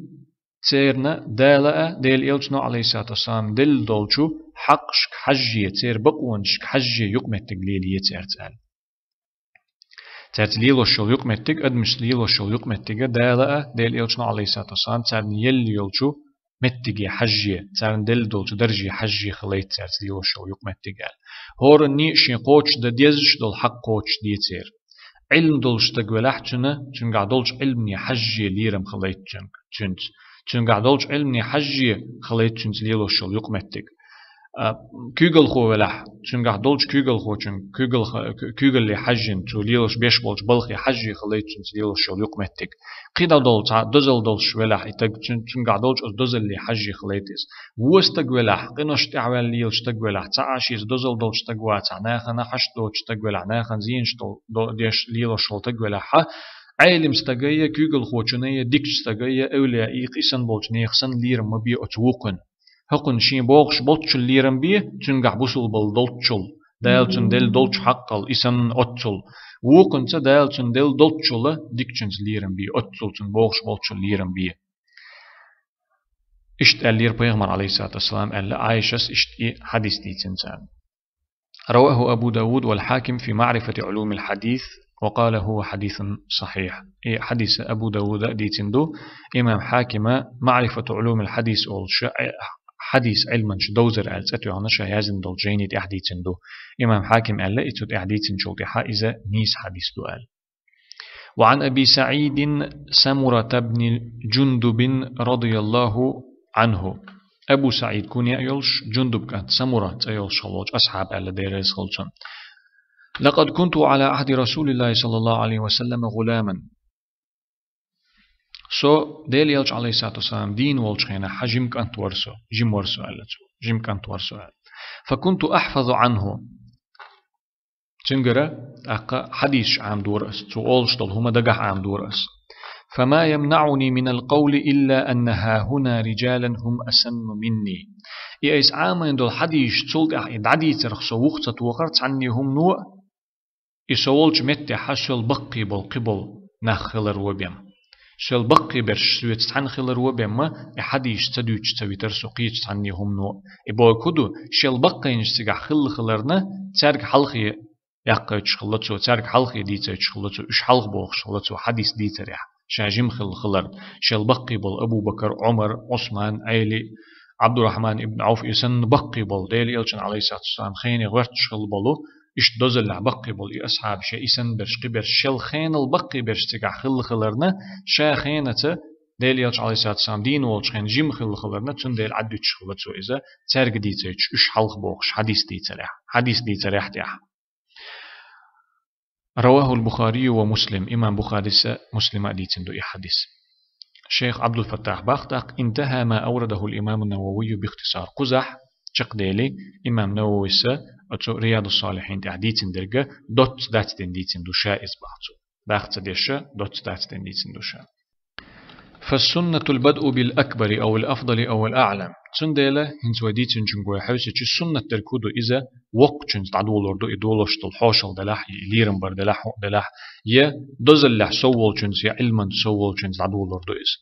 церан дала а, Делан Элчано, Ӏалайхиссалату вассалам, делла долчу хьакъашка хьажжий, церан бакъонашка хьажжий юкъаметтиг лелае цаьрца аьлла. Цаьрца лелош йолу юкъаметтиг, адамашца лелош йолу юкъаметтиг а дала а, Делан Элчано, Ӏалайхиссалату вассалам, царна елла йолчу меттиге хьажжий, царна делла долчу дарже хьажжий хилийта цаьрца лелош йолу юкъаметтиг аьлла. ХӀоранна а шен кхочушдан дезаш долу хьакъ кхочушде церан. Ӏилма долуш стаг велахь цуьнан, цуьнгахь долчу Ӏилмане хьажжий лерам хилийта цуьнга, цуьнца. Цуьнгахь долчу Ӏилмане хьажжий хилийта цуьнца лелош йолу юкъаметтиг. А, куьйгалхо велахь, цуьнгахь долчу куьйгалхочуьнга, куьйгалха-, ку-, куьйгалле хьажжина, цо лелош беш болчу балхе хьажжий хилийта цуьнца лелош йолу юкъаметтиг. КхидӀа долу цхьа дозалла долуш велахь и стаг, цуьн-, цуьнгахь долчу оцу дозалле хьажжий хилийта иза. Вон стаг велахь, къинош тӀаьхьаваьлла лелаш стаг велахь, цхьа а шеца дозалла долчу стаг вацахь, нахана хьашт доцу стаг велахь, нахана зенаш дол-, до-, деш лелош волу стаг велахь, хьа, Ӏелим стага я, куьйгалхочунна я, дикачу стага я, эвлияъ, кхин санна болчу нехан санна лерам ма бе оцу вукхунна. ХӀокхунна шен бохуш болччул лерам бе, цуьнгахь бусулбалла долччул, Дала цунна делла долчу хьакъал, и санна оццул. Вукхунца Дала цунна делла долччул дикачуьнца лерам бе, оццул цунна бохуш болччул лерам бе. Иштта аьллера пайхамар, Ӏалайхиссалату вассалам, аьлла Ӏайшас, иштта и хьадис дийцина царна. رواه أبو داود والحاكم في معرفة علوم الحديث وقال هو حديث صحيح. И хьадис Абу Дауда дийцина ду, имам Хьакима معرفة علوم الحديث олуш, э, хьадис Ӏилманаш довзар аьлла цӀе тоьхна, ша яздина долчу жайни тӀехь дийцина ду. Имам Хьаким аьлла, и цу тӀехь дийцинчул тӀаьхьа иза нийса хьадис ду аьлла. وعن أبي سعيد سمرة بن جندب رضي الله عنه. Абу СаӀид куня а йолуш, Жундуб кӀант Самура цӀе йолуш хилла волчу асхьаб аьлла, Дела реза хуьлда цунна: لقد كنت على عهد رسول الله صلى الله عليه وسلم غلاما. Со Делан Элча, Ӏалайхиссалату вассалам, дийна волчу хенахь жима кӀант вара со, жима вара со аьлла цо, жима кӀант вара со аьлла. فكنت أحفظ عنه. Цуьнгара тӀаккха хьадисаш Ӏамадора ас, цо олуш долу хӀума дагахь Ӏамадора ас. فما يمنعني من القول إلا أن هاهنا رجالا هم أسن مني. И айса Ӏамийна долу хьадисаш, цул тӀаьхьа и дӀадийцарх со вух ца тохара цхьанне хӀумано а, и со волчу меттехь соьл баккхий болу кхин болу нах хилар вон бен. Соьл баккхий берш соьца цхьаьна хилар вон бен ма, и хьадисаш ца дуьйцуш ца витара со кхечу цхьанне хӀумано. И бохург хӀун ду, шел баккхийнаш цигахь хилла хиларна, цаьрга хьалхе яккхийтуш хилла цо, цаьрга хьалхе дийцийтуш хилла цо, уьш хьалха бохуш хилла цо хьадис дийцарехь, ша жима хилла хиларна. Шел баккхий болу Абу-Бакар, Ӏумар, Ӏусман, Ӏели, Ӏабдурахьман ибн Ӏауф, и санна баккхий болу, Делан Элчан, Ӏалайхиссалату вассалам, хене гӀоьрташ хилла болу, иштта дозаллехь баккхий болу и асхьабаш, и санна берш, кхин берш, шел хенал баккхий берш цигахь хилла хиларна, ша хенаца, Делан Элча, Ӏалайхиссалату вассалам, дийна волчу хенахь жима хилла хиларна, цундела Ӏаддуьтуш хилла цо иза, цаьрга дийцийтуш, уьш хьалха бохуш хьадис дийцарехь, хьадис дийцарехь тӀехь. رواه البخاري ومسلم. Имам Бухариса, Муслима а дийцина ду и хьадис. Шейх Ӏабдул-Фаттахь боху тӀаккха: انتهى ما أورده الإمام النووي باختصار. Кхузахь чекхдели имам Навависа оцу Риядус-Салихьин тӀехь дийцина дерг доцца дацдина дийцина ду ша иза боху цо. Даккха ца деш, доцца дацдина дийцина ду ша. فالسنة البدء بالأكبر أو الأفضل أو الأعلم. Цундела, хӀинца вай дийцинчуьнга вай хьаьвсича, суннат дерг хӀун ду, иза воккхачуьнца дӀадолор ду, и долуш долу хьошалла делахь, и лерам бар делахь, хӀуъа делахь, я дозаллехь сов волчуьнца, я Ӏилманца сов волчуьнца дӀадолор ду иза.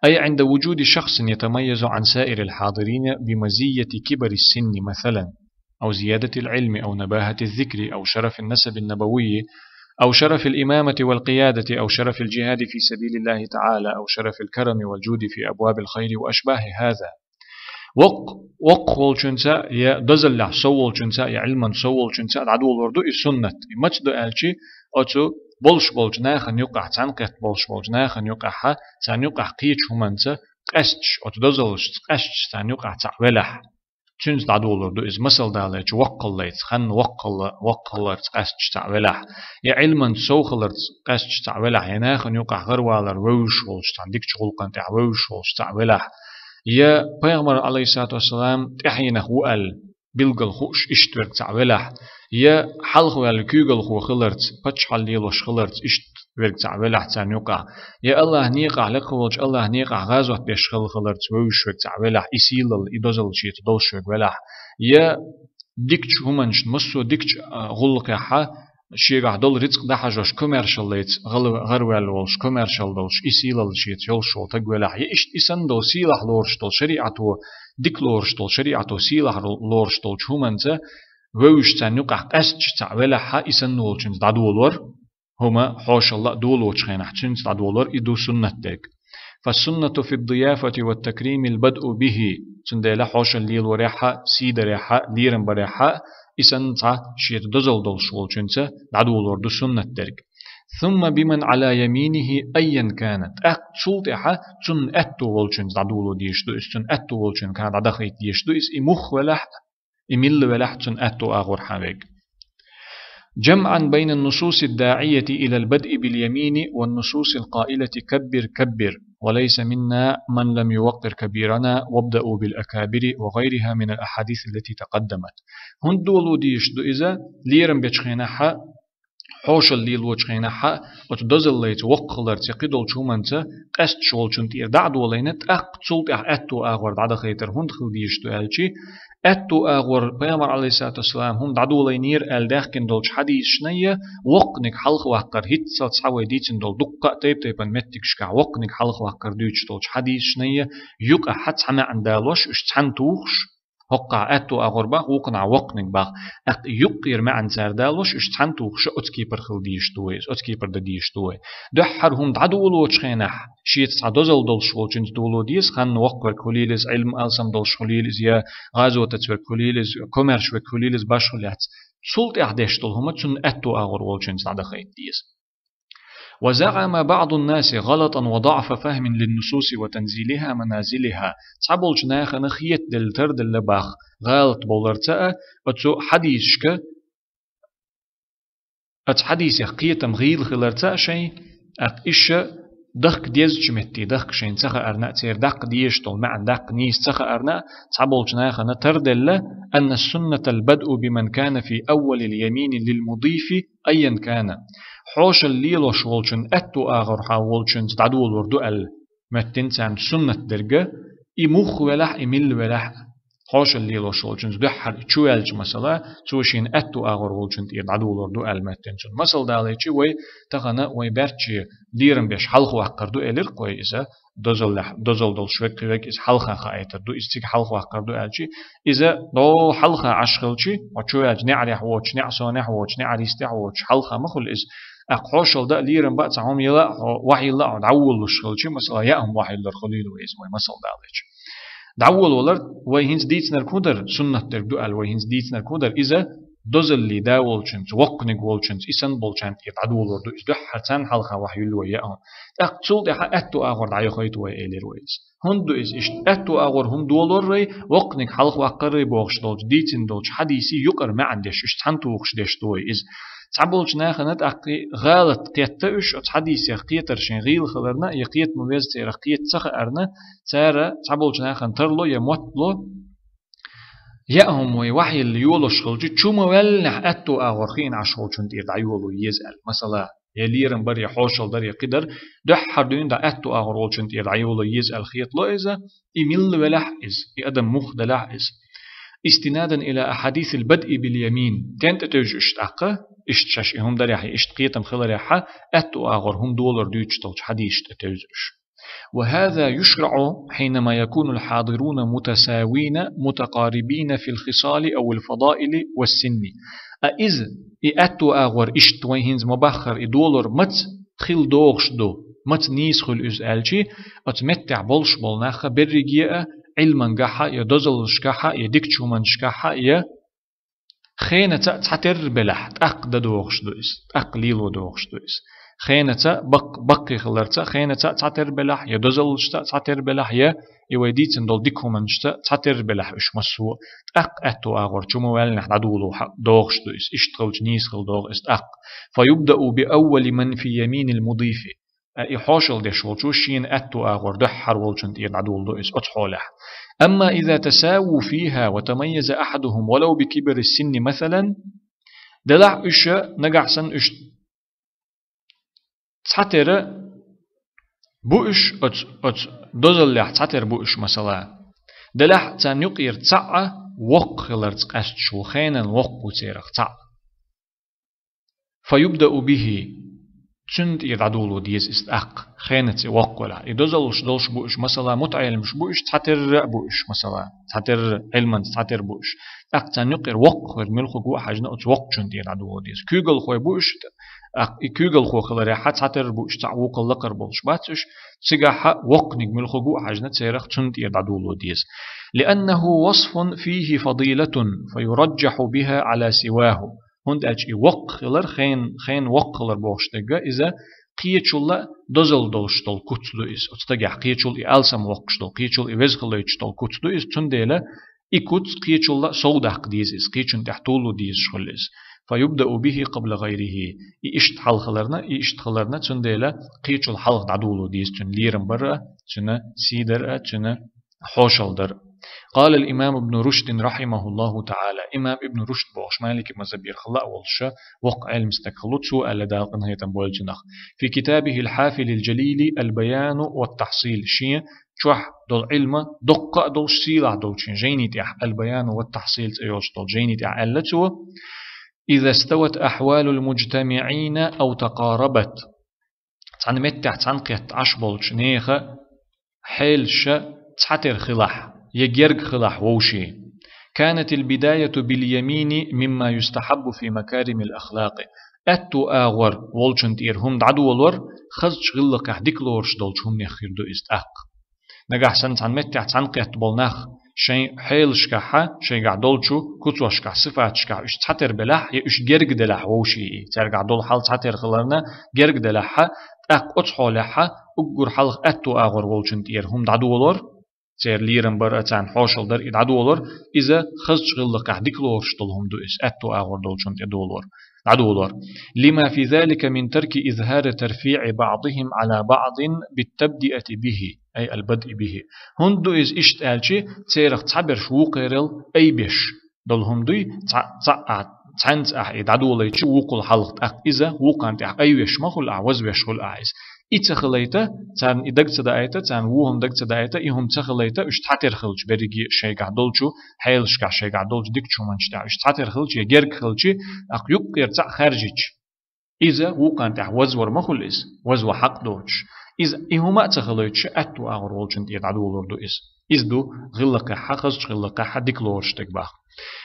أي عند وجود شخص يتميز عن سائر الحاضرين بمزية كبر السن مثلا، أو زيادة العلم، أو نباهة الذكر، أو شرف النسب النبوي، أو شرف الإمامة والقيادة، أو شرف الجهاد في سبيل الله تعالى، أو شرف الكرم والجود في أبواب الخير وأشباه هذا. Воккха, воккха волчуьнца, я дозаллехь сов волчуьнца, я Ӏилманца сов волчуьнца дӀадолор ду и суннат. И маца ду аьлча, оцу болуш болчу нахана юкъахь, цхьаьнакхетта болуш болчу нахана юкъахь, царна юкъахь кхечу хӀуманца къаьсташ, оцу дозаллашца къаьсташ царна юкъахь цхьаъ велахь, цуьнца дӀадолор ду иза, масал далийча, воккхаллица, хан воккхалла-, воккхалларца къаьсташ цхьаъ велахь, я Ӏилманца сов хиларца къаьсташ цхьаъ велахь, я нахана юкъахь гӀарвалар вевзаш волуш, цхьана дикачу гӀуллакхана тӀехь вевзаш волуш цхьаъ велахь, я Пайхамар, Ӏалайхиссалату вассалам, тӀаьхьенах ву аьлла билггал хууш иштта верг цхьаъ велахь, я хьалхаваьлла куьйгалхо хиларца, паччахьалла лелош хиларца иштта верг цхьаъ велахь царна юкъахь, я АллахӀан некъахь, лекха волчу АллахӀан некъахь гӀазот деш хилла хиларца вевзаш верг цхьаъ велахь, и сийлалла, и дозалла шеца долуш верг велахь, я дикачу хӀуманашна, массо а дикачу, а, гӀуллакхехь шегахь долу рицкъ дӀахьажош, комаьршаллица гӀала-, гӀарваьлла волуш, комаьршалла долуш, и сийлалла шеца йолуш волу стаг велахь, я иштта и санна долу сийлахь лоруш долу шариӀато, дика лоруш долу шариӀато сийлахь лоруш долчу хӀуманца вевзаш царна юкъахь къаьсташ цхьаъ велахь, и санна волчуьнца дӀадолор, хӀума хьошалла а долочу хенахь цуьнца дӀадолор, и ду суннат дерг. فالسنة في الضيافة والتكريم البدء به. Цундела хьошалла лелорехь а, сий дарехь а, лерам барехь а, и санна цхьа шеца дозалла долуш волчуьнца дӀадолор ду суннат дерг. ثم بمن على يمينه أيا كان. ТӀаккха цул тӀаьхьа цунна аьтто волчуьнца дӀадоло дезаш ду иза, цунна аьтто волчуьнга дӀадахийта дезаш ду иза, и муха велахь а, и милла велахь а, цунна аьтто агӀор хьан верг. جمعا بين النصوص الداعية إلى البدء باليمين والنصوص القائلة كبر كبر، وليس منا من لم يوقر كبيرنا، وابدأوا بالأكابر، وغيرها من الأحاديث التي تقدمت. ХӀунда доло дезаш ду иза? Лерам бечу хенахь а, хьошалла лелочу хенахь а, оцу дозаллица, воккхалларца, я кхидолчу хӀуманца къаьсташ волчунна тӀера дӀа а долийна, тӀаккха цул тӀаьхьа аьтто агӀор дӀадахийтар хӀунда хила дезаш ду аьлча, аьтто агӀор Пайхамар, Ӏалайхиссалату вассалам, хӀума дӀадолийна ира аьлла даьхкина долчу хьадисашна я воккханиг хьалхаваккхар, хӀинццалц цхьа вай дийцина долу дуккха а тайп-тайпана меттигашкахь воккханиг хьалхаваккхар дуьйцуш долчу хьадисашна я юкъахь цхьа маьӀна далош, уьш цхьаьна тухуш, хӀоккхахь аьтто агӀор бах, вукханахь воккханиг бах. ТӀаккха юккъера маьӀна цара далош, уьш цхьаьна тухуш оцу кепара хила дезаш ду вай иза, оцу кепара дан дезаш ду вай. Дуьххьара хӀума дӀадолочу хенахь, шеца цхьа дозалла долуш волчуьнца доло деза, ханна воккха верг хуьлийла иза, Ӏилма алсам долуш хуьлийла иза, я гӀазотаца верг хуьлийла иза, комаьрша верг хуьлийла иза, башхалла яц. Цул тӀаьхьа деш долу хӀума цунна аьтто агӀор волчуьнца дӀадахийта деза. وزعم بعض الناس غلطا وضعف فهم للنصوص وتنزيلها منازلها. Цхьаболчу нахана хетаделла, тарделла бах, гӀалат боларца а, оцу хьадисашка, оцу хьадисех кхетам гӀийла хиларца а шайн, тӀаккха иша дахка дезачу метте дахка шайна ца хаарна а, церан даккха дезаш долу маьӀна даккха нийса ца хаарна а, цхьаболчу нахана тарделла: أن السنة البدء بمن كان في أول اليمين للمضيف أيا كان. Хьошалла лелош волчун аьтту агӀор хьан волчуьнца дӀадолор ду аьлла моьттина царна суннат дерг, и мух велахь, и милла велахь, хьошалла лелош волчуьнца дуьххьара и чу ваьлча масала, цо шена аьтту агӀор волчун тӀера дӀадолор ду аьлла моьттина цунна. Масал далийча, вай тахана вай баьрчче лерам беш хьалха ваккхар ду элира кхой иза, дозаллехь, дозалла долуш веккхи вег иза хьалха хаийтар ду, иза цига хьалха ваккхар ду аьлчи, иза догӀу хьалха Ӏаш хилчи, хьо чу ваьлча неӀарехь воцуш, неӀ сонехь воцуш, неӀар йистехь воцуш, хьалха ма хуьлу иза. ТӀаккха хьошалла дан а, лерам бан а цхьа хӀума яла а, хьо вахьилла а хьо дӀаволалуш хилчи, масала, яа хӀума вахьиллар хуьлийла вай иза, вай масал далийча. ДӀаволавалар, вай хӀинца дийцинарг хӀун дара, суннат дерг ду аьлла, вай хӀинца дийцинарг хӀун дара, иза дозаллий да волчуьнца, воккханиг волчуьнца, и санна болчарна тӀера дӀадолор ду, иза дуьххьара царна хьалха вахьа юьллу вай яа хӀума. ТӀаккха цул тӀаьхьа аьтту агӀор дӀайохуьйту вай, элира вай иза. ХӀунда ду иза иштта? Аьтту агӀор хӀума долоррай, воккханиг хьалха ваккхаррай бохуш долчу, дийцина долчу хьадисий юкъара маьӀна деш, уьш цхьаьна тухуш деш ду вай иза. Цхьаболчу нахана тӀаккха и гӀалат кхетта уьш, оцу хьадисех кхетар шайн гӀийла хиларна, я кхета ма веза церах кхета ца хаарна, цара цхьаболчу нахана тарло я моттало, яа хӀума вай вахьилла йолуш хилчи, чу ма ваьллинехь аьтту агӀор хиъна Ӏаш волчун тӀера дӀайоло еза аьлла. Масала, я лерам бар, я хьошалла дар, я кхидар, дуьххьара дуьйна дӀа аьтту агӀор волчун тӀера дӀайоло еза аьлла хетало иза, и милла велахь иза, и адам мух делахь иза. استنادا إلى أحاديث البدء باليمين. Тен тӀе тевжа уьш тӀаккха, иштта шаьш и хӀума дарехь, иштта кхетам хиларехь, аьтту агӀор хӀума долар дуьйцуш долчу хьадисаш тӀе тевжа уьш. وهذا يشرع حينما يكون الحاضرون متساوين متقاربين في الخصال أو الفضائل والسن. А иза, и аьтту агӀор иштта вай хӀинца ма баххара, и долар маца хила догӀуш ду, маца нийса хуьлу иза аьлчи, оцу меттехь болуш болу наха берриге а, Ӏилмангахьа, я дозаллашкахьа, я дикачу хӀуманашкахьа, я Хенаца цхьатерра белахь, тӀаккха дан догӀуш ду иза, тӀаккха лело догӀуш ду иза. Хенаца бакъ-, баккхий хиларца, хенаца цхьатерра белахь, я дозаллашца цхьатерра белахь, я и вай дийцина долу дика хӀуманашца цхьатерра белахь уьш массо а, тӀаккха аьтту агӀор чу ма ваьллинехь дӀадоло хьа-, догӀуш ду иза, иштта хилча нийса хила догӀу иза тӀаккха. فيبدأ بأول من في يمين المضيف. Э, и хьошалла деш волчо шена аьтту агӀор дуьххьара волчун тӀера дӀадоло ду иза оцу хьолехь. أما إذا تساووا فيها وتميز أحدهم ولو بكبر السن مثلا, делахь уьш, нагахь санна уьш цхьатерра бу уьш оцу, оцу дозаллехь цхьатерра бу уьш, масала. Делахь царна юкъера цхьаъ воккха хиларца къаьсташ ву, хенан воккха ву церах цхьаъ. فيبدأ به. Цунна тӀера дӀадоло деза иза тӀаккха, хенаца и воккха велахь. И дозаллаш долуш бу уьш, масала, мутаӀеллимаш бу уьш, цхьатерра а бу уьш, масала, цхьатерра, Ӏилманца цхьатерра бу уьш. ТӀаккха царна юкъера воккхавер муьлхха ву а хьаьжна, оцу воккхачунна тӀера дӀадоло деза. Куьйгалхой бу уьш, тӀаккха и куьйгалхо хиларехь цхьатерра бу уьш, цхьаъ вукхул лакхара болуш бац уьш, цигахь воккханиг муьлхха ву а хьаьжна, церах цунна тӀера дӀадоло деза. لأنه وصف فيه فضيلة فيرجح بها على سواه. ХӀунда аьлча и воккха хилар, хен, хен воккха хилар бохуш дерг, иза кхечулла дозалла долуш долу куц ду иза. Оцу стагехь кхечул и алсам воккхуш долу, кхечул и веза хилийтуш долу куц ду иза. Цундела и куц кхечулла совдаккха деза иза, кхечун тӀехь толо дезаш хуьлу иза. فيبدأ به قبل غيره. И иштта хьалхаларна, и иштта хиларна, цундела кхечул хьалха дӀадоло деза цуьнан лерам бар а, цуьнан сий дар а, цуьнан хьошалла дар. قال الإمام ابن رشد رحمه الله تعالى. Имам Ибн Рушд бохуш, Малики мазхабера хилла а волуш, воккха Ӏелам стаг хилла, цо аьлла, Дала къинхетам бойла цунах: في كتابه الحافل الجليل البيان والتحصيل. Шен чохь долу Ӏилма доккха а долуш, сийлахь долчу шен жайни тӀехь, البيان والتحصيل цӀе йолуш долу жайни тӀехь аьлла цо: إذا استوت أحوال المجتمعين أو تقاربت. Цхьана меттехь цхьаьнакхетта Ӏаш болчу нехан хьелаш цхьатера хилахь, я герга хилахь вовшийн. كانت البداية باليمين مما يستحب في مكارم الأخلاق. Аьтту агӀор волчун тӀера хӀума дӀадолор хазачу гӀиллакхехь дика лоруш долчу хӀуманех хир ду иза тӀаккха. Нагахь санна цхьана меттехь цхьаьнакхетта болу нах шайн хьелашкахьа, шайгахь долчу куцошкахь, сифаташкахь уьш цхьатера белахь, я уьш герга делахь вовшийн, цаьргахь долу хьал цхьатера хиларна герга делахьа, тӀаккха оцу хьолехьа уггар хьалха аьтту агӀор волчун тӀера хӀума дӀадолор, церан лерам бар а, царна хьошалла дар а и дӀадолор, иза хазачу гӀиллакхехь дика лоруш долу хӀума ду иза, аьтту агӀор долчун тӀе долор, дӀадолор. لما في ذلك من ترك إظهار ترفيع بعضهم على بعض بالتبدئة به، أي البدء به. ХӀунда ду иза иштта аьлча, церах цхьаберш вукхерал айбеш долу хӀума дуй, цхьа, цхьа а, цхьаьнца ахь и дӀадолайча, вукхул хьалха тӀаккха иза вукхарна тӀехь айвеш ма хуьлу ахь, вазвеш хуьлу ахь иза. И ца хилайта, царна и даг ца даайта, царна вон хӀума даг ца даайта, и хӀума ца хилайта, уьш цхьатера хилча, берриге а шайгахь долчу хьелашкахь, шайгахь долчу дикачу хӀуманаш тӀехь уьш цхьатера хилча, я герга хилча, тӀаккха юккъера цхьаъ хаьржича, иза вукхарна тӀехь вазвар ма хуьлу иза, вазва хьакъ доцуш. Иза и хӀума а ца хилойтуш, аьтту агӀор волчун тӀера дӀадолор ду иза. Иза ду гӀиллакхехьа, хазачу гӀиллакхехьа дика лоруш дерг бах.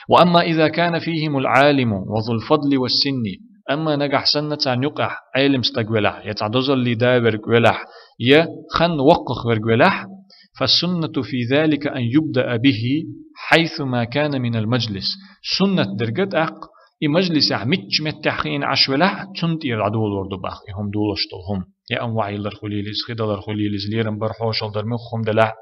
وأما إذا كان فيهم العالم وذو الفضل والسن, амма нагахь санна царна юкъахь Ӏелам стаг велахь, я цхьа дозаллий да верг велахь, я хан воккхах верг велахь, فالسنة في ذلك أن يبدأ به حيثما كان من المجلس. Суннат дерг тӀаккха, и мажлисехь мичча меттехь хиъна Ӏаш велахь, цунна тӀера дӀадолор ду бах, и хӀума долуш долу хӀума. Я амма вахьиллар хуьлийла иза, хи далар хуьлийла иза, лерам бар, хьошалла дар, муьлхха хӀума делахь.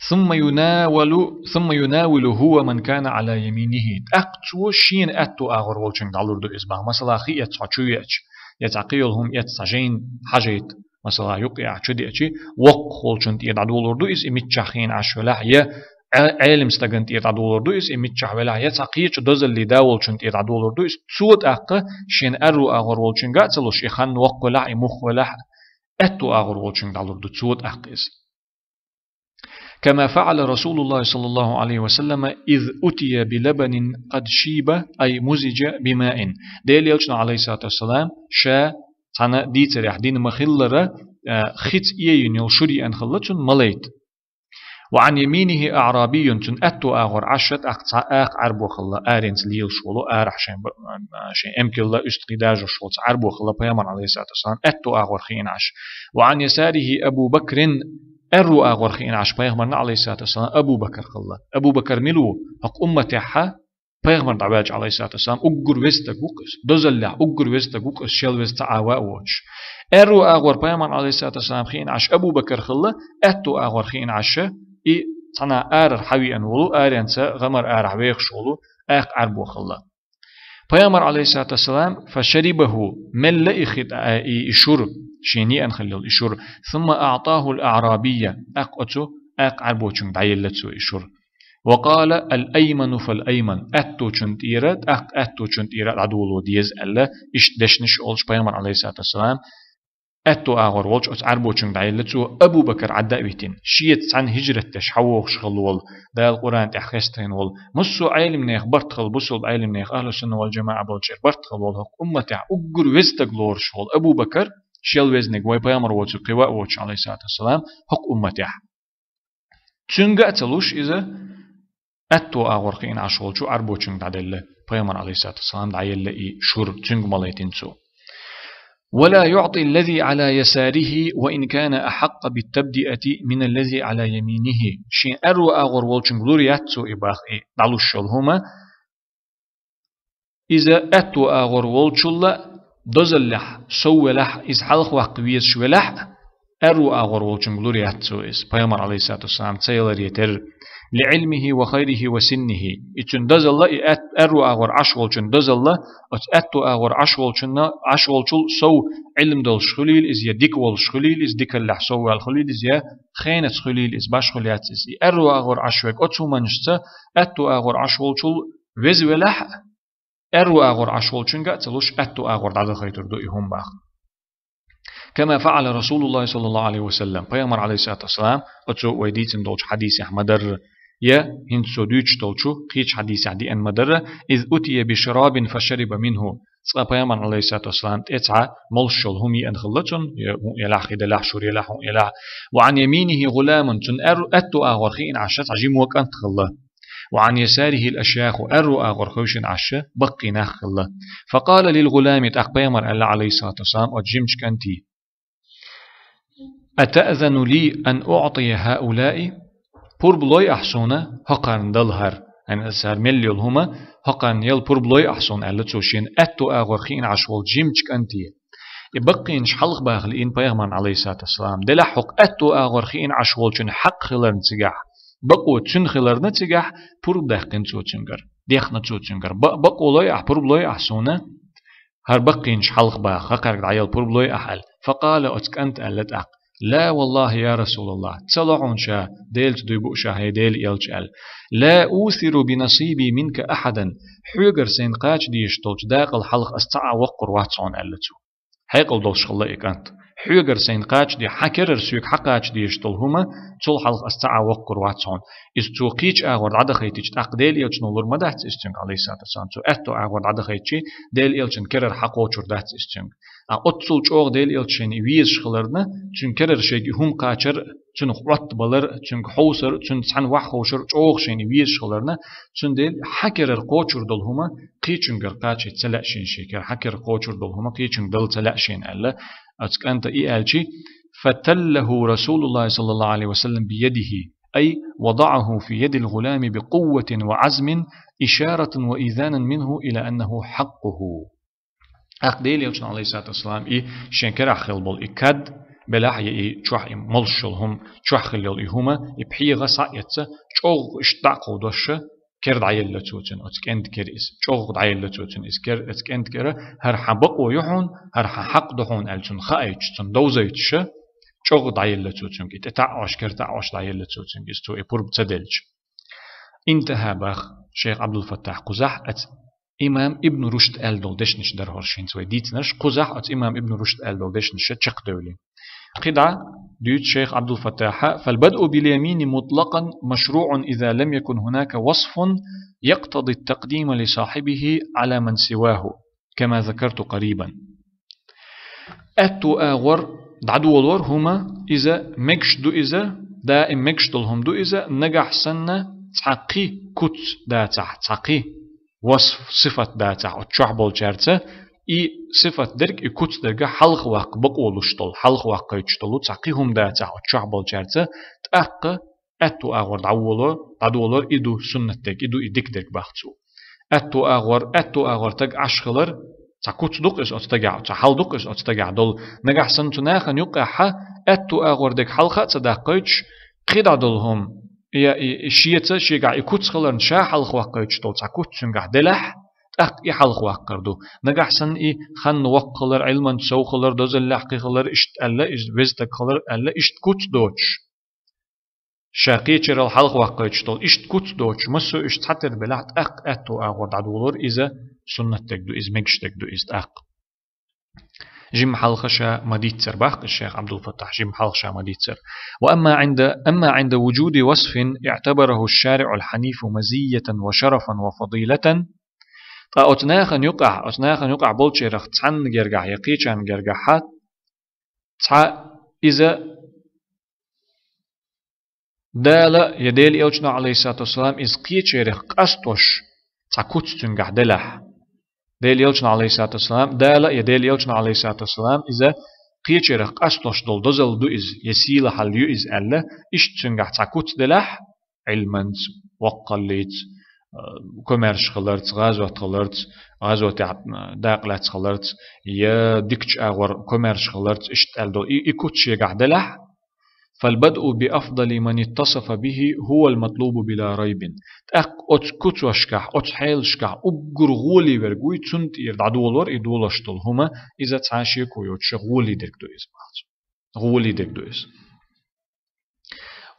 ثم يناول، ثم يناول هو من كان على يمينه. ТӀаккха цо шена аьтту агӀор волчуьнга дӀалур ду иза бах. Масала, хи эцна хьо чу веача, я цхьа кхин йолу хӀума эцна цхьа жайна хьажийта, масала, юккъе ахь чу деача, воккхах волчун тӀера дӀадолор ду иза, и миччахь хиъна Ӏаш велахь, я Ӏе-, Ӏелам стагана тӀера дӀадолор ду иза, и миччахь велахь, я цхьа кхечу дозаллий да волчун тӀера дӀадолор ду иза. Цо тӀаккха шена аьрру агӀор волчуьнга а ца луш, и хан воккха велахь, и мух велахь, аьтту агӀор волчуьнга дӀалур ду цо тӀаккха иза. كما فعل رسول الله صلى الله عليه وسلم إذ أتي بلبن قد شيب، أي مزج بماء. Делан Элчано, عليه الصلاة والسلام, ша цхьана дийцарехь дина ма-хиллара, а, хица ийна йолу шура еана хилла цунна малайта. وعن يمينه أعرابي, цуьнан аьтту агӀор Ӏаш тӀаккха цхьа акха Ӏаьрбо хилла, аренца лелаш волу, арахь шайн ба-, шайн эмкалла уьстагӀий дажош волу цхьа Ӏаьрбо хилла, Пайхамарна, عليه الصلاة والسلام, аьтту агӀор хиъна Ӏаш. وعن يساره أبو بكر, аьрру агӀор хиъна Ӏаш Пайхамарна, عليه الصلاة والسلام, Абу Бакр хилла. Абу Бакр мила ву? ХӀокху умматехьа Пайхамар дӀаваьлча, Ӏалайхиссалату вассалам, уггар веза стаг ву-кх из. Дозаллехь уггар веза стаг ву-кх из, шел веза ца Ӏа ваь а воацаш. Аьрру агӀор Пайхамар, Ӏалайхиссалату вассалам, хиъна Ӏаш Абу Бакр хилла, аьтту агӀор хиъна Ӏаш, и цхьанахьа арара хьавеана волу, аренца гӀамар арахь вехаш волу, акха Ӏаьрбо хилла. Пайхамар, Ӏалайхиссалату вассалам, فشربه, мелла и хитӀа, и, и шура, шена еана хилла йолу и шура, ثم أعطاه الأعرابي, тӀаккха оцу акха Ӏаьрбочуьнга дӀаелла цо и шура. وقال: الأيمن فالأيمن, аьтточун тӀера, тӀаккха аьтточун тӀера дӀадоло деза аьлла, иштта дешнаш олуш Пайхамар, Ӏалайхиссалату вассалам, аьтту агӀор волчу оцу Ӏаьрбочуьнга дӀаелла цо, Абу Бакр Ӏадда а витина. Шеца цхьаьна хӀижрат деш хьавогӀуш хилла волу, Дала Къуръан тӀехь хестийна волу, массо а Ӏелимнех барт хилла, бусулба Ӏелимнех, ахьлу сунна вал жамаӀа болчеран барт хилла волу хӀокху умматехь уггар веза стаг лоруш волу Абу Бакр, шел везниг вай Пайхамар воцург кхин ваь а воцуш, Ӏалайхиссалату вассалам, хӀокху умматехь. Цуьнга а ца луш иза, аьтту агӀор хиъна Ӏаш волчу Ӏаьрбочуьнга дӀаделла, Пайхамар, Ӏалайхиссалату вассалам, дӀаелла и шура, цуьнга ма лайтина цо. ولا يعطي الذي على يساره وإن كان أحق بالتبدئة من الذي على يمينه. Шен аьрру агӀор волчуьнга лур яц цо и бах, и дӀалуш йолу хӀума, иза аьтту агӀор волчул а дозаллехь сов велахь, иза хьалха ваккха везаш велахь а, аьрру агӀор волчуьнга лур яц цо иза, Пайхамар, Ӏалайхиссалату вассалам, ца яларе терра, لعلمه وخيره وسنه. И цуьнан дозалла, и аьт-, аьрру агӀор Ӏаш волчун дозалла, оцу аьтту агӀор Ӏаш волчунна, Ӏаш волчул сов Ӏилма долуш хуьлийла иза, я дика волуш хуьлийла иза, дикаллехь сов ваьлла хуьлийла иза, я хенаца хуьлийла иза, башха хуьлу яц иза. И аьрру агӀор Ӏаш верг оцу хӀуманашца аьтту агӀор Ӏаш волчул веза велахь а, аьрру агӀор Ӏаш волчуьнга а ца луш, аьтту агӀор дӀадахайтур ду и хӀума бах. كما فعل رسول الله صلى الله عليه وسلم. Пайхамар, Ӏалайхиссалату вассалам, оцу вай дийцина долчу хьадисехь ма-дарра, я хӀинца цо дуьйцуш долчу кхечу хьадисехь деана ма-дарра: إذ أتي بشراب فشرب منه. Цкъа Пайхамар, Ӏалайхиссалату вассалам, тӀе цхьа молуш йолу хӀума еана хилла цунна, я хӀун елахь, хи делахь, шура елахь, хӀун елахь. وعن يمينه غلام, цуьнан аьр-, аьтту агӀор хиъна Ӏаш цхьа жима кӀант хилла. وعن يساره الأشياخ, аьрру агӀор хевшина Ӏаш баккхий нах хилла. فقال للغلام, тӀаккха Пайхамар аьлла, Ӏалайхиссалату вассалам, оцу жимачу кӀанте: أتأذن لي أن أعطي هؤلاء؟ Пурба лой ахь суна хӀокхарна дала хӀара, хӀара мел йолу хӀума, хӀокхарна яла пурба лой ахь суна, аьлла цо шена аьтту агӀор хиъна Ӏаш волчу жимачу кӀанте. И баккхийнаш хьалха баха лиъна Пайхамарна, Ӏалайхиссалату вассалам, делахь хӀокху аьтту агӀор хиъна Ӏаш волчун хьакъ хиларна цигахь, бакъо цуьнан хиларна цигахь, пурба даьккхина цо цуьнгара, дехна цо цуьнгара: «Ба-, бакъо лой ахь, пурба лой ахь суна, хӀара баккхийнаш хьалха баха, хӀокхаьрга дӀаяла пурба лой ахь», аьлла. فقال, оцу кӀанта аьлла тӀаккха: «لا والله يا رسول الله, ца ло хьуна ша, Делаца дуй бу ша, хӀей Делан элча», аьлла. «لا أوثر بنصيبي منك أحدا, хьоьгара сайна кхача дезаш долчу дакъал хьалха ас цхьа а воккхур вац хьуна», аьлла цо. Хьекъал долуш хилла и кӀант. «Хьоьгара сайна кхача де, хьан керара соьга хьан кхача дезаш долу хӀума, цул хьалха ас цхьа а воккхур вац хьуна». Иза цо кхечу агӀор дӀадахийтича, тӀаккха Делан элчано лур ма дац иза цуьнга, Ӏалайхиссалату вассалам. Цо аьтту агӀор дӀадахийтича, Делан элчан керара хьакхочур дац иза цуьнга. Ткъа оццул чӀогӀа Делан элча шайна и везаш хиларна, цуьнан керара шайга и хӀума кхачар, цуьнах Ӏоттабалар, цуьнга хьовсар, цуьнца цхьаьна вахьховшар чӀогӀа шайна и везаш хиларна, цуьнан Дела хьан керара кхочур долу хӀума кхечуьнгара кхачийта ца лаьа шена, шен кера хьан кера кхочур долу хӀума кхечуьнга дала ца лаьа шена, аьлла. Оцу кӀанта и аьлчи: «فتله رسول الله صلى الله عليه وسلم بيده، أي وضعه في يد الغلام بقوة وعزم، إشارة وإيذانا منه إلى أنه حقه». ТӀаккха Делан элчано, Ӏалайхиссалату вассалам, и шен керахь хилла болу и кад белахь, я и чохь и молуш йолу хӀума, чохь хилла йолу и хӀума, и пхьегӀа схьа а эцна, чӀогӀа иштта дӀа а кховдош, кера дӀаелла цо цуьнан, оцу кӀентан кера иза. ЧӀогӀа дӀаелла цо цуьнан иза кера, оцу кӀентан кера: «ХӀара хьан бакъо ю хьуна, хӀара хьан хьакъ ду хьуна», аьлла, цунна хаийтуш, цунна довзуьйтуш, чӀогӀа дӀаелла цо цуьнга. И тӀе таӀош, кера таӀош дӀаелла цо цуьнга, иза цо и пурба ца делча. انتهى, бах шайх Ӏабдул-Фаттахь, кхузахь оцу имам Ибн Рушд аьлла долу дешнаш дара хӀорш хӀинца вай дийцинарш, кхузахь оцу имам Ибн Рушд аьлла долу дешнаш чекхдевлли. КхидӀа дуьйцу шайх Ӏабдул-Фаттахьа: «فالبدء باليمين مطلقا مشروع إذا لم يكن هناك وصف يقتضي التقديم لصاحبه على من سواه، كما ذكرت قريبا». Аьтту агӀор дӀадолор хӀума, иза мегаш ду иза, даим мегаш долу хӀума ду иза, нагахь санна цхьа кхин куц дацахь, цхьа кхин васф, сифат дацахь оцу чохь болчаьрца, и сифат дерг, и куц дерг хьалха ваккха бакъо луш долу, хьалха ваккхуьйтуш долу цхьа кхин хӀума дацахь оцу чохь болчаьрца, тӀаккха аьтту агӀор дӀаволор, дӀадолор и ду суннат дерг, и ду и дика дерг, бах цо. аьтту агӀор, аьтту агӀор таг Ӏаш хилар, цхьа куц ду-кх из оцу тагехь, цхьа хьал ду-кх из оцу тагехь долу. Нагахь санна цу нахана юкъехь аьтту агӀор дерг хьалха а ца даккхийтуш, кхидӀа долу хӀума, я и, и шеца, шегахь и куц хиларна ша хьалха ваккхийтуш долу цхьа куц цуьнгахь делахь, тӀаккха и хьалха ваккхар ду. Нагахь санна и хан воккха хилар, Ӏилманца сов хилар, дозаллехь кхин хилар, иштта аьлла, иза веза таг хилар аьлла, иштта куц доцуш, ша кхечарал хьалха ваккхийтуш долу иштта куц доцуш, массо а уьш цхьатера белахь, тӀаккха аьтту агӀор дӀадолор, иза суннат дерг ду, иза мегаш дерг ду иза тӀаккха. Жимма хьалха ша ма-дийццара боху иза шайх Ӏабдул-Фаттахь, жимма хьалха ша ма-дийццара. وأما عند، أما عند وجود وصف اعتبره الشارع الحنيف مزية وشرفا وفضيلة. Ткъа оцу нахана юкъахь, оцу нахана юкъахь болчарах цхьанна гергахь я кхечарна гергахь цхьа иза Дала я Делан Элчано, Ӏалайхиссалату вассалам, иза кхечарех къастош цхьа куц цуьнгахь делахь. Делан Элчано, Ӏалайхиссалату вассалам, Дала я Делан Элчано, Ӏалайхиссалату вассалам, иза кхечарех къастош долу дозалла ду иза, я сийлахьалла ю иза аьлла, иштта цуьнгахь цхьа куц делахь, Ӏилманца, воккхаллица, а, комаьрша хиларца, гӀазот хиларца, гӀазотехь, а, дакъа лаьцна хиларца, я дикачу агӀор комаьрша хиларца, иштта аьлла долу и, и куц шегахь делахь, فالبدء بأفضل من اتصف به هو المطلوب بلا ريب. ТӀаккха оцу куцошкахь, оцу хьелашкахь уггар гӀоле верг вуй, цунна тӀера дӀадолор, и долуш долу хӀума, иза цхьа шеко йоцуш гӀоле дерг ду иза, боху цо. ГӀоле дерг ду иза.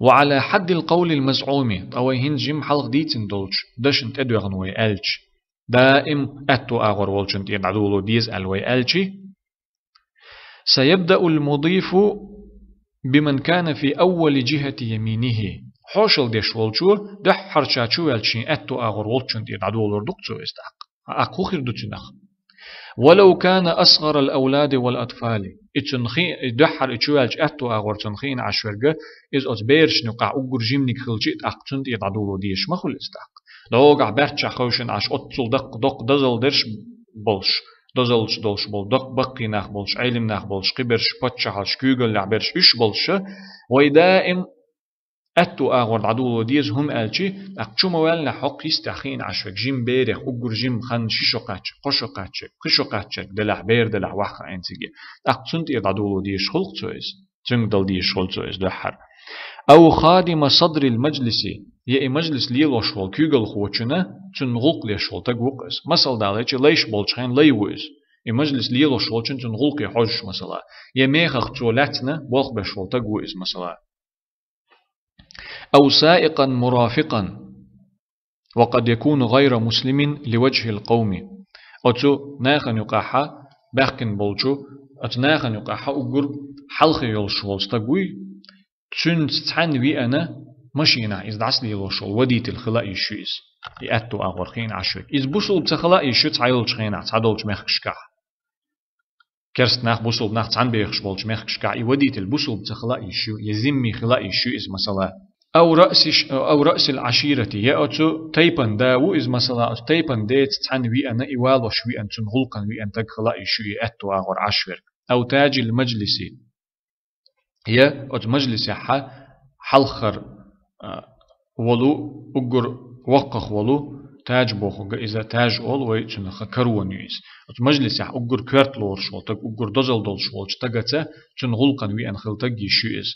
وعلى حد القول المزعوم, ткъа вай хӀинца жимма хьалха дийцина долчу дашна тӀедоьгӀна вай аьлча, даим аьтту агӀор волчунна тӀера дӀадоло деза аьлла вай аьлчи, سيبدأ المضيف بمن كان في أول جهة يمينه. Хьошалла деш волчо дуьххьара ша чуваьлча шен аьтту агӀор волчунна тӀера дӀадолор ду-кх цо иза тӀаккха. ТӀаккха хӀун хир ду цуьнах? ولو كان أصغر الأولاد والأطفال. И цунна хи-, и дуьххьара и чуваьлча аьтту агӀор цунна хиъна Ӏаш верг, иза оцу берашна юкъахь уггар жиманиг хилчи а, тӀаккха цунна тӀера дӀадоло дезаш ма хуьлу иза тӀаккха. Догахь баьрччехь хевшина Ӏаш оццул даккха, доккха дозалла дерш болуш, дозаллаш долуш болу, доккха баккхий нах болуш, Ӏелим нах болуш, кхиберш, паччахьаллаш, куьйгаллехь берш уьш болуш, вай даим аьтту агӀор дӀадоло деза хӀума аьлчи, тӀаккха чу ма ваьллинехь хӀокху йистехь хиъна Ӏаш верг, жима берех уггар жима хан ши шо кхаьчча, кхо шо кхаьчча, кхин шо кхаьччарг делахь, бер делахь ваха хьайна цига. ТӀаккха цунна тӀера дӀадоло дезаш хуьлу-кх цо иза. Цуьнга дала дезаш хуьлу цо иза дуьххьара. أو خادم صدر المجلس. Я и мажлис лелош волу куьйгалхочунна, цунна гӀуллакх леш волу таг ву-кх иза. Масала далийча, лайш болчу хенахь лай ву иза. И мажлис лелош волчунна цунна гӀуллакхе хьожуш, масала. Я мехах цо лаьцна болх беш волу таг ву иза, масала. أو سائقا مرافقا، وقد يكون غير مسلم لوجه القوم. Оцу нахана юкъахьа баьхкина болчу, оцу нахана юкъахьа уггар хьалхе йолуш волу стаг вуй, цуьнца цхьаьна веана машинахь иза дӀасалелош волу водитель хила а йиш ю иза. И аьтту агӀор хиъна Ӏаш верг. Иза бусулба ца хила а йиш ю цхьайолчу хенахь, цхьадолчу мехкашкахь. Керста нах, бусулба нах цхьаьна бехаш болчу мехкашкахь и водитель бусулба ца хила а йиш ю, я зимми хила а йиш ю иза, масала. أو رأس ش-، أو رأس العشيرة, я оцу тайпан да ву иза, масала, оцу тайпан деца цхьаьна веана, и валош веана, цуьнан гӀуллакхана веана таг хила а йиш ю и аьтту агӀор Ӏаш верг. أو تاج المجلس. Я оцу мажлисехьа хьалхара, а, волу, уггар воккхах волу, таж бохург иза, таж олу вай, цуьнан корона ю иза. Оцу мажлисехь уггар коьрта лоруш волу таг, уггар дозалла долуш волчу тагаца, цуьнан гӀуллакхана веана хила таг йиш ю иза.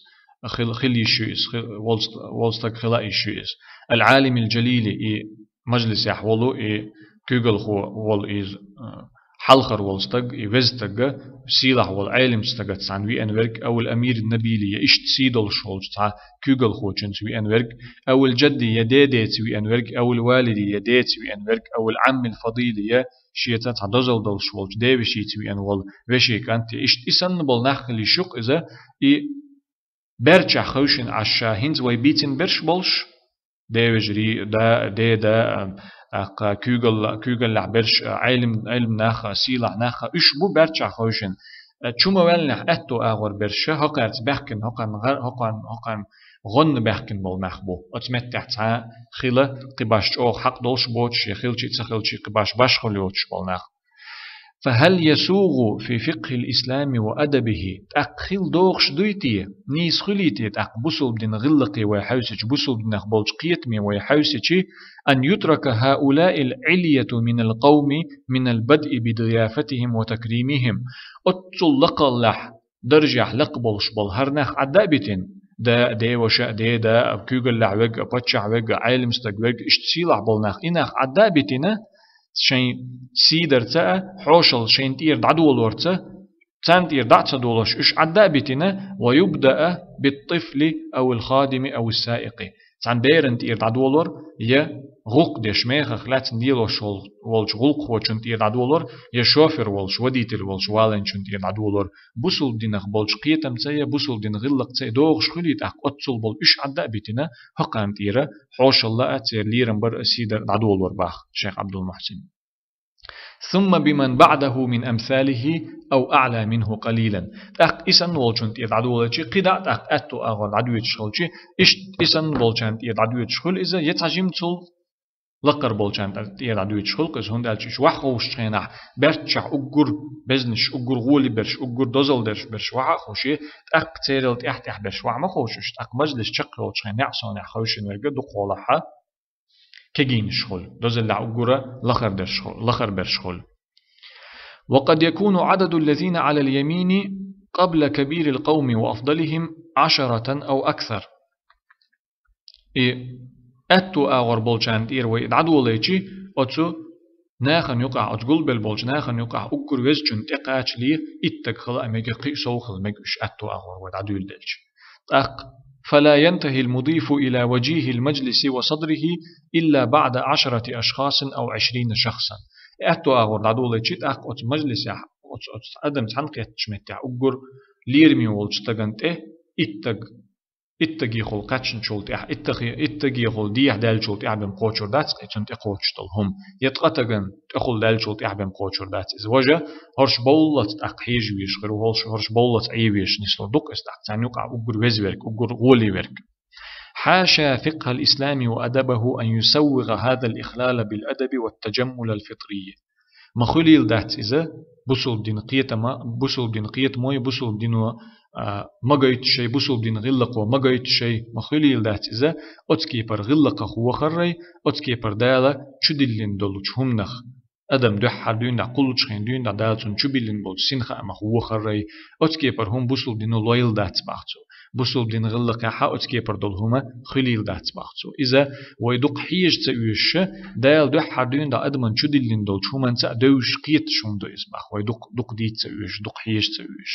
Хила, хила йиш ю иза, хи-, волу ст-, волу стаг хила а йиш ю иза. العالم الجليل, и мажлисехь волу и куьйгалхо волу иза, а, хьалхара волу стаг, и веза стага, сийлахь волу Ӏелимчу стагаца цхьаьна веана верг, أو الأمير النبيل, я иштта сий долуш волчу цхьа куьйгалхочуьнца веана верг, أو الجد, я дедеца веана верг, أو الوالد, я деца веана верг, أو العم الفضيل, я шеца цхьа дозалла долуш волчу девешица веана волу вешин кӀант, я иштта и санна болу нах хила йиш ю-кх иза, и баьрччехь хевшина Ӏаш ша, хӀинца вай бийцина берш болуш, девежарий, да, деда, а, тӀаккха куьйгалла-, куьйгаллехь берш, а, Ӏелим, Ӏелим нах а, сийлахь нах а, уьш бу баьрччехь хевшина. А, чу ма ваьллинехь аьтту агӀор берш, хӀокхаьрца баьхкина, хӀокхарна гӀа-, хӀокхарна, хӀокхарна гӀонна баьхкина болу нах бу. Оцу меттехь цхьа хила кхин баш чӀогӀа хьакъ долуш боцуш, я хилчий, ца хилчий, кхин баш башхалла йоцуш болу нах. فهل يسوغ في فقه الإسلام وأدبه, тӀаккха хила догӀуш дуй те, нийса хуьлий те тӀаккха бусулба дина гӀиллакхе вай хьаьвсича, бусулба динах болчу кхетаме вай хьаьвсича, أن يترك هؤلاء العلية من القوم من البدء بضيافتهم وتكريمهم, оццул лакхаллехь даржехь лакха болуш болу хӀара нах Ӏадда а битина, да а, деваша а, деда а, куьйгаллехь верг а, паччахь верг а, Ӏелам стаг верг а, иштта сийлахь болу нах, и нах Ӏадда а битина, шайн сийдарца а, хьошалла шайна тӀера дӀадолорца, царна тӀера дӀа а ца долуш, уьш Ӏадда а битина, ويبدأ بالطفل أو الخادم أو السائق. Цхьана берана тӀера дӀадолор, я гӀуллакх деш, мехах лаьцна лелош вол-, волчу гӀуллакхочунна тӀера дӀадолор, я шофер волуш, водитель волуш валанчунна тӀера дӀадолор, бусулба динах болчу кхетамца я бусулба дина гӀиллакхца я догӀуш хуьлий тӀаккха оццул болу уьш Ӏадда а битина, хӀокхарна тӀера хьошалла а, церан лерам бар а, сийдар а дӀадолор боху шайх Ӏабдул-Мухьсин. ثم بمن بعده من أمثاله أو أعلى منه قليلا. ТӀаккха и санна волчунна тӀера дӀадолийча, кхидӀа а тӀаккха аьтту агӀор дӀадоьдуш хилча, иштта и санна волчарна тӀера дӀадоьдуш хуьлу иза, я цхьа жимма цул лакхара болчарна тӀера дӀадоьдуш хуьлу иза, хӀунда аьлча уьш ваха ховшучу хенахь, баьрччахь уггар безнаш, уггар гӀоли берш, уггар дозалла дерш берш ваха а ховший, тӀаккха церал тӀаьхь-тӀаьхь берш ваха ма ховшу уьш, тӀаккха мажлис чекхйолчу хенахь неӀ совнехь ховшина верг дукха гӀолахь кегийнаш хуьлу, дозаллехь уггара лахара дерш хуьлу, лахара берш хуьлу. وقد يكون عدد الذين على اليمين قبل كبير القوم وأفضلهم عشرة أو أكثر. И аьтту агӀор болчарна тӀера вай дӀадолийча, оцу нахана юкъахь, оцу гулбелла болчу нахана юкъахь уггар везачунна тӀекхачале иттаг хила а мега, кхин а сов хила мега уьш аьтту агӀор вай дӀадуьйладелча. ТӀаккха: فلا ينتهي المضيف إلى وجيه المجلس وصدره إلا بعد عشرة أشخاص أو عشرين شخصا. Аьтту агӀор дӀадолийча, тӀаккха оцу мажлисехь, оцу, оцу адам цхьаьна кхеттачу меттехь уггар лераме волчу стагана тӀе иттаг, иттагехула кхаьчначул тӀаьхьа, иттахе-, иттагехула дехьа даьллачул тӀаьхьа бен кхочур дац, кхин цунна тӀекхочуш долу хӀума. Я ткъа стагана тӀехула даьллачул тӀаьхьа бен кхочур дац иза. Важа хӀорш бовллалц тӀаккха хьежа везаш хир ву, хӀорш, хӀорш бовллалц Ӏе везаш нислур ду-кх иза тӀаккха. Царна юкъахь уггар веза верг, уггар гӀоли верг. حاشا فقه الإسلام وأدبه أن يسوغ هذا الإخلال بالأدب والتجمل الفطري. Ма хуьлийла дац иза бусулба дина кхетама, бусулба дина кхетамой, бусулба дино, а, ма гайту шай, бусулба дина гӀиллакхо ма гайту шай, ма хуьлийла дац иза оцу кепара гӀиллакхах вохаррай, оцу кепара Дала чудиллина долчу хӀуманах. Адам дуьххьара дуьйна дӀа, кхуллучу хенахь дуьйна дӀа Дала цунна чубиллина болчу синхаамах вохаррай, оцу кепара хӀума бусулба дино лойла дац боху цо. Бусулба дина гӀиллакхехь оцу кепара долу хӀума хуьлийла дац боху цо. Иза вай дукха хьежа ца оьшуша, Дала дуьххьара дуьйна дӀа адаман чудиллина долчу хӀуманца а девзаш кхеташ хӀума ду иза боху. Вай дукха, дукха дийца ца оьшуш, дукха хьежа ца оьшуш.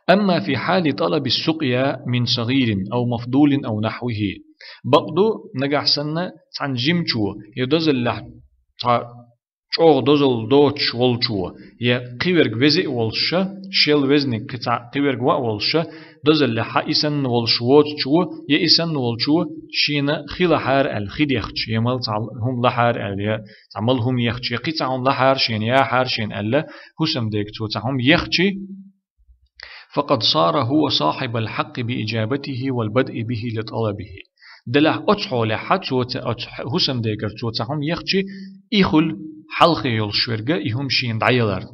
أما في حال طلب السقيا من صغير أو مفضول أو نحوه. Бакъду, нагахь санна, цхьана жимачо, я дозаллехь цхьа чӀогӀа дозалла доцуш волчо, я кхин верг веза а волуша, шел везниг кхин цхьа кхин верг ван а волуша, дозаллехь и санна волуш воцучо, я и санна волчо шена хи лахьара аьлла, хи дехча, я мала цхьа хӀума лахьара аьлла, я цхьа мала хӀума ехча, я кхин цхьа хӀума лахьара шена, яхьара шена аьлла, хӀусамдега цо цхьа хӀума ехча, فقد صار هو صاحب الحق بإجابته والبدء به لطلبه. Делахь оцу хьолехь цо ца-, оцу хӀусамдегара цо цхьа хӀума ехча, и хуьлу хьалхе йолуш верг и хӀума шена дӀаяларна.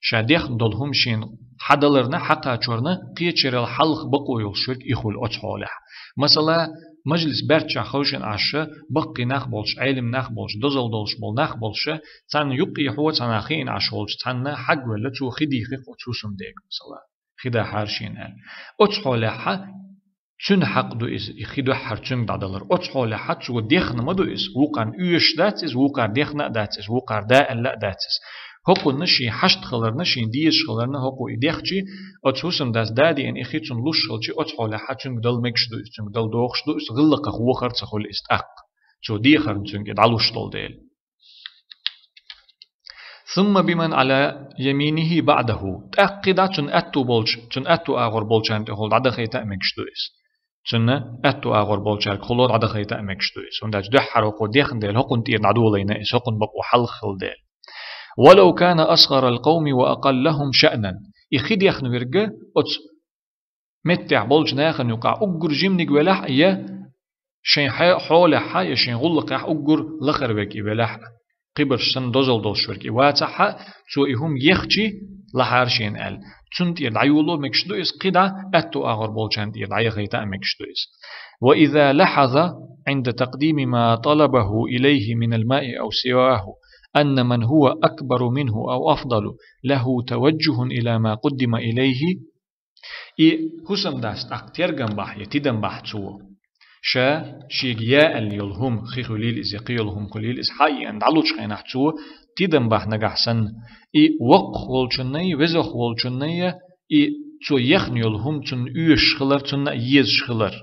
Ша дехна долу хӀума шена хьадаларна, хьакхачорна, кхечерал хьалха бакъо йолуш верг и хуьлу оцу хьолехь. Масала, мажлис баьрччахь ховшина Ӏаш, баккхий нах болуш, Ӏелим нах болуш, дозалла долуш болу нах болуша, царна юккъехьо цхьанна хиъна Ӏаш волчу цхьанна хьагвелла, цо хи дийхи оцу хӀусамдега, масала, хи дахьара шена аьлла. Оцу хьолехь цуьнан хьакъ ду иза, и хи дуьххьара цуьнга дӀадалар. Оцу хьолехь цо дехна ма ду иза, вукхарна оьшуш дац иза, вукхара дехна а дац иза, вукхара да аьлла а дац иза. ХӀокхунна шен хьашт хиларна, шен дезаш хиларна, хӀокхо и дехча, оцу хӀусамдас да деана и хи цунна луш хилча, оцу хьолехь цуьнга дала мегаш ду иза, цуьнга дала догӀуш ду иза, гӀиллакхах вохар ца хуьлу иза тӀаккха. Цо дехарна цуьнга и дӀалуш долу дела. ثم بمن على يمينه بعده. ТӀаккха кхидӀа цунна аьтту болчу, цунна аьтту агӀор болчарна тӀехула дӀадахайта а мегаш ду иза. Цунна аьтту агӀор болчаьрга хула дӀадахайта а мегаш ду иза. ХӀунда аьлча дуьххьара хӀокхо дехна дела, хӀокхунна тӀера дӀадолийна иза, хӀокхунна бакъо хьалха хилла дела. ولو كان أصغر القوم وأقلهم شأنا. И хи дехна верг оцу меттехь болчу нахана юкъахь уггар жиманиг велахь а, я шайн хье-, хьолехь а, я шайн гӀуллакхехь уггар лахара верг и велахь а. кхибарш санна дозал долуш верг и вацахьа, цо и хӀума ехчи, лахьара шена аьлла. Цунна тӀера дӀайоло мегаш ду иза, кхидӀа аьтту агӀор болчарна тӀера дӀаяхийта а мегаш ду иза. وإذا لاحظ عند تقديم ما طلبه إليه من الماء أو سواه أن من هو أكبر منه أو أفضل له توجه إلى ما قدم إليه. И хӀусамдас тӀаккха тергам бахь я тидам бахь цо. Ша шега яа аьлла йолу хӀума, хи хуьлийла иза, я кхин йолу хӀума хуьлийла иза, хьаиъна дӀалучу хенахь цо тидам бахь нагахь санна, и воккхах волчунна я, везах волчунна я, и цо ехна йолу хӀума цунна оьшуш хилар, цунна а езаш хилар.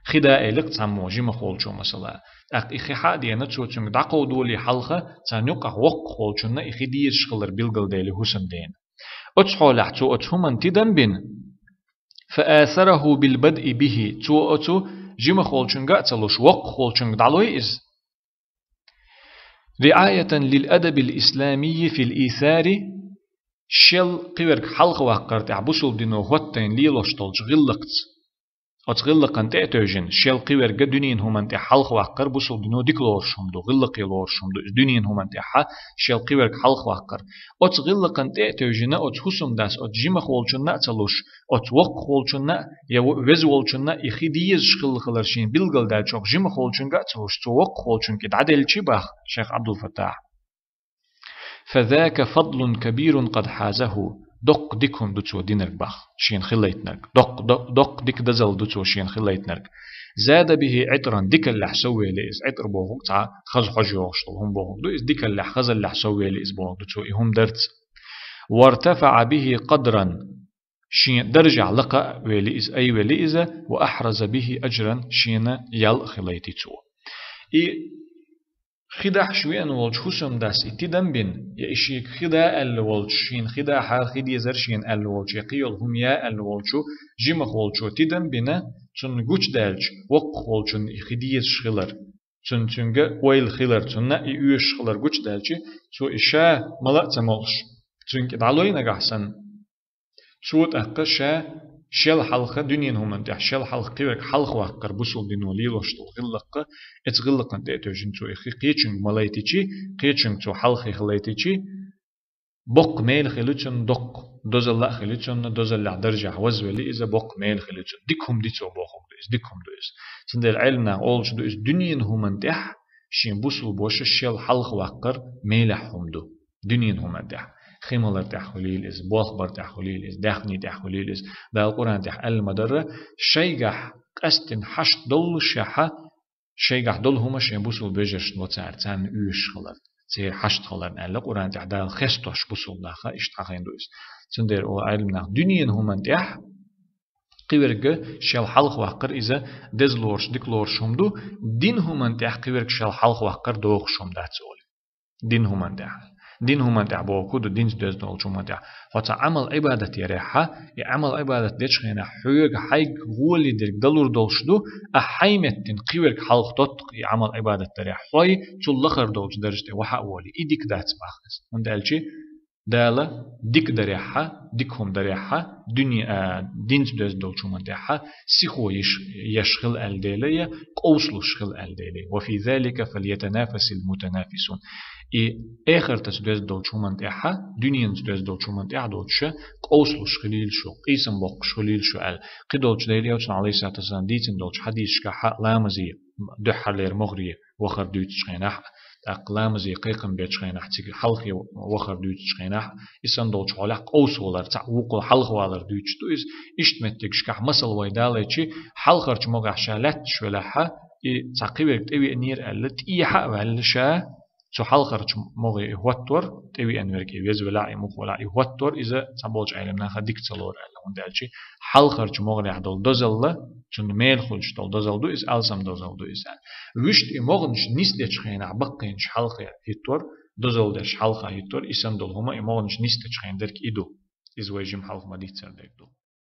Хи да элира цхьаммо, жимах волчо, масала. ТӀаккха и хи хьа а деана, цо цуьнга дӀакховдолий хьалха, царна юккъахь воккхах волчунна и хи дезаш хилар билгалдели хӀусамдена. Оцу хьолехь цо оцу хӀуманна тидам бина, فآثره بالبدء به, цо оцу жимах волчуьнга а ца луш, воккхах волчуьнга дӀалой иза. رعاية للأدب الإسلامي في الإيثار, шел кхиверг хьалхаваккхар тӀехь бусулба дино хӀоттайна лелош долчу гӀиллакхца. Оцу гӀиллакхана тӀе а тевжина, шел кхиверг дуьненан хӀуманна тӀехь хьалхаваккхар бусулба дино дика лоруш хӀума ду, гӀиллакхе лоруш хӀума ду иза дуьненан хӀуманна тӀехь шел кхиверг хьалхаваккхар. Оцу гӀиллакхана тӀе а тевжина, оцу хӀусамдас оцу жимах волчунна а ца луш, оцу воккхах волчунна а, я веза волчунна а и хи дезаш хилла хилар шена билгалдаьлча, оха жимах волчуьнга а ца луш, цо воккхах волчуьнга и дӀаделчи баха шайх Ӏабдулфаттахь. فذاك فضل كبير قد حازه. Доккха дика хӀума ду цо динарг баха, шена хилайтинарг. Доккха, до-, доккха дика дозалла ду цо шена хилайтинарг. زاد به عطرا, дикаллехь соввели иза. ГӀитӀр бохург цхьа хаза хьожа йогӀуш долу хӀума бохург ду. Иза дикаллехь, хазаллехь соввели иза бохург ду цо и хӀума дарца. وارتفع به قدرا. Шен даржехь лакха а вели иза, айвели иза, وأحرز به أجرا, шена ял а хилайти цо. И хи дахьаш веана волчу хӀусамдас и тидам бина, я и шега хи да аьлла волчу, шена хи дахьара, хи дезара шена аьлла волчу, я кхин йолу хӀума я аьлла волчу жимах волчо тидам бина, цунна гучудаьлча, воккхах волчунна и хи дезаш хилар, цунна цуьнга ойла хилар, цунна и оьшуш хилар гучудаьлча, цо и ша мала а ца молуш, цуьнга и дӀалой нагахь санна. Цо тӀаккха ша шел хьалха, дуьненан хӀуманна тӀехь шел хьалха кхиверг хьалхаваккхар бусулба дино лелош долу гӀиллакх, оцу гӀиллакхана тӀе а тевжина цо и хи кхечуьнга малайтичи, кхечуьнга цо хьалхе хилайтичи, боккха мела хили цунна доккха, дозалла а хили цунна, дозаллехь даржехь вазвели иза, боккха мела хили цунна. Дика хӀума ди цо бохург ду иза, дика хӀума ду иза. Цундела Ӏелам наха олуш ду иза дуьненан хӀуманна тӀехь шен бусулба ваша шел хьалхаваккхар мелехь хӀума ду. Дуьненан хӀуманна тӀехь. Хи малар тӀехь хуьлийла иза, болх бар тӀехь хуьлийла иза, даьхни тӀехь хуьлийла иза. Дала Къуръан тӀехь аьлла ма-дарра, шайгахь къаьстина хьашт доллушехьа, шайгахь долу хӀума шен бусулба вежаршна ло цара, царна оьшуш хилар, церан хьашт хиларна аьлла, Къуръан тӀехь Дала хестош бусулба наха, иштта хьахийна ду иза. Цундела олу Ӏелам наха дуьненан хӀуманна тӀехь кхиверг шел хьалхаваккхар иза деза лоруш, дика лоруш хӀума ду, дин хӀуманна тӀехь кхиверг шел хьалхаваккхар дохуш хӀума дац олий. Дин хӀуманна тӀехь. Дин хӀуманна тӀехь бохург ду, динца доьзна долчу хӀуманна тӀехь. Хьо цхьа Ӏамал-Ӏибадат ярехьа, и Ӏамал-Ӏибадат дечу хенахь хьоьга хьайга гӀоле дерг далур долуш ду, ахьа хьайн меттина кхиверг хьалха тотту-кх и Ӏамал-Ӏибадат дарехь, хьой цул лахара долчу даржа тӀе вахьа а волий, и дика дац боху иза. ХӀунда аьлча Дала дика дарехьа, дика хӀума дарехьа, дуьне, а, динца доьзна долчу хӀуманна тӀехьа сихо йиш, еш хила аьлла дела я, къовсалуш хила аьлла дела я. وفي ذلك فليتنافس المتنافسون. И эхартаца доьзна долчу хӀуманна тӀехьа, дуьненца доьзна долчу хӀуманна тӀехьа доцуша къовсалуш хилийла шу, къийсам боккхуш хилийла шу аьлла. Кхидолчу Делан Элчано, Ӏалайхиссалату вассалам, дийцина долчу хьадисашкахьа ламазе дуьххьарлера могӀаре вахар дуьйцучу хенахь, тӀаккха ламазе кхайкхам бечу хенахь, цига хьалхе вахар дуьйцучу хенахь, и санна долчу хьолехь къовса валар, цхьаъ вукхул хьалха валар дуьйцуш ду иза. Иштта меттигашкахь масал вай далайчи, хьалхарчу могӀехь ша лаьтташ велахьа, и цхьа кхиверг тӀевеанера аьлла, тӀехьа а ваьлла ша, цу хьалхарчу могӀе и хӀоттор, тӀевеана верг и веза велахь, и муха велахь, и хӀоттор, иза цхьаболчу Ӏелам наха дика ца лору аьлла, хӀунда аьлча хьалхарчу могӀарехь долу дозалла, цунна мела хуьлуш долу дозалла ду иза, алсам дозалла ду иза аьлла. Вуьшта и могӀанаш нисдечу хенахь баккхийнаш хьалхе хӀиттор, дозалла деш хьалха хӀиттор, и санна долу хӀума и могӀанаш нисдечу хенахь дерг и ду. Иза вай жима хьалха ма-дийццара дерг ду.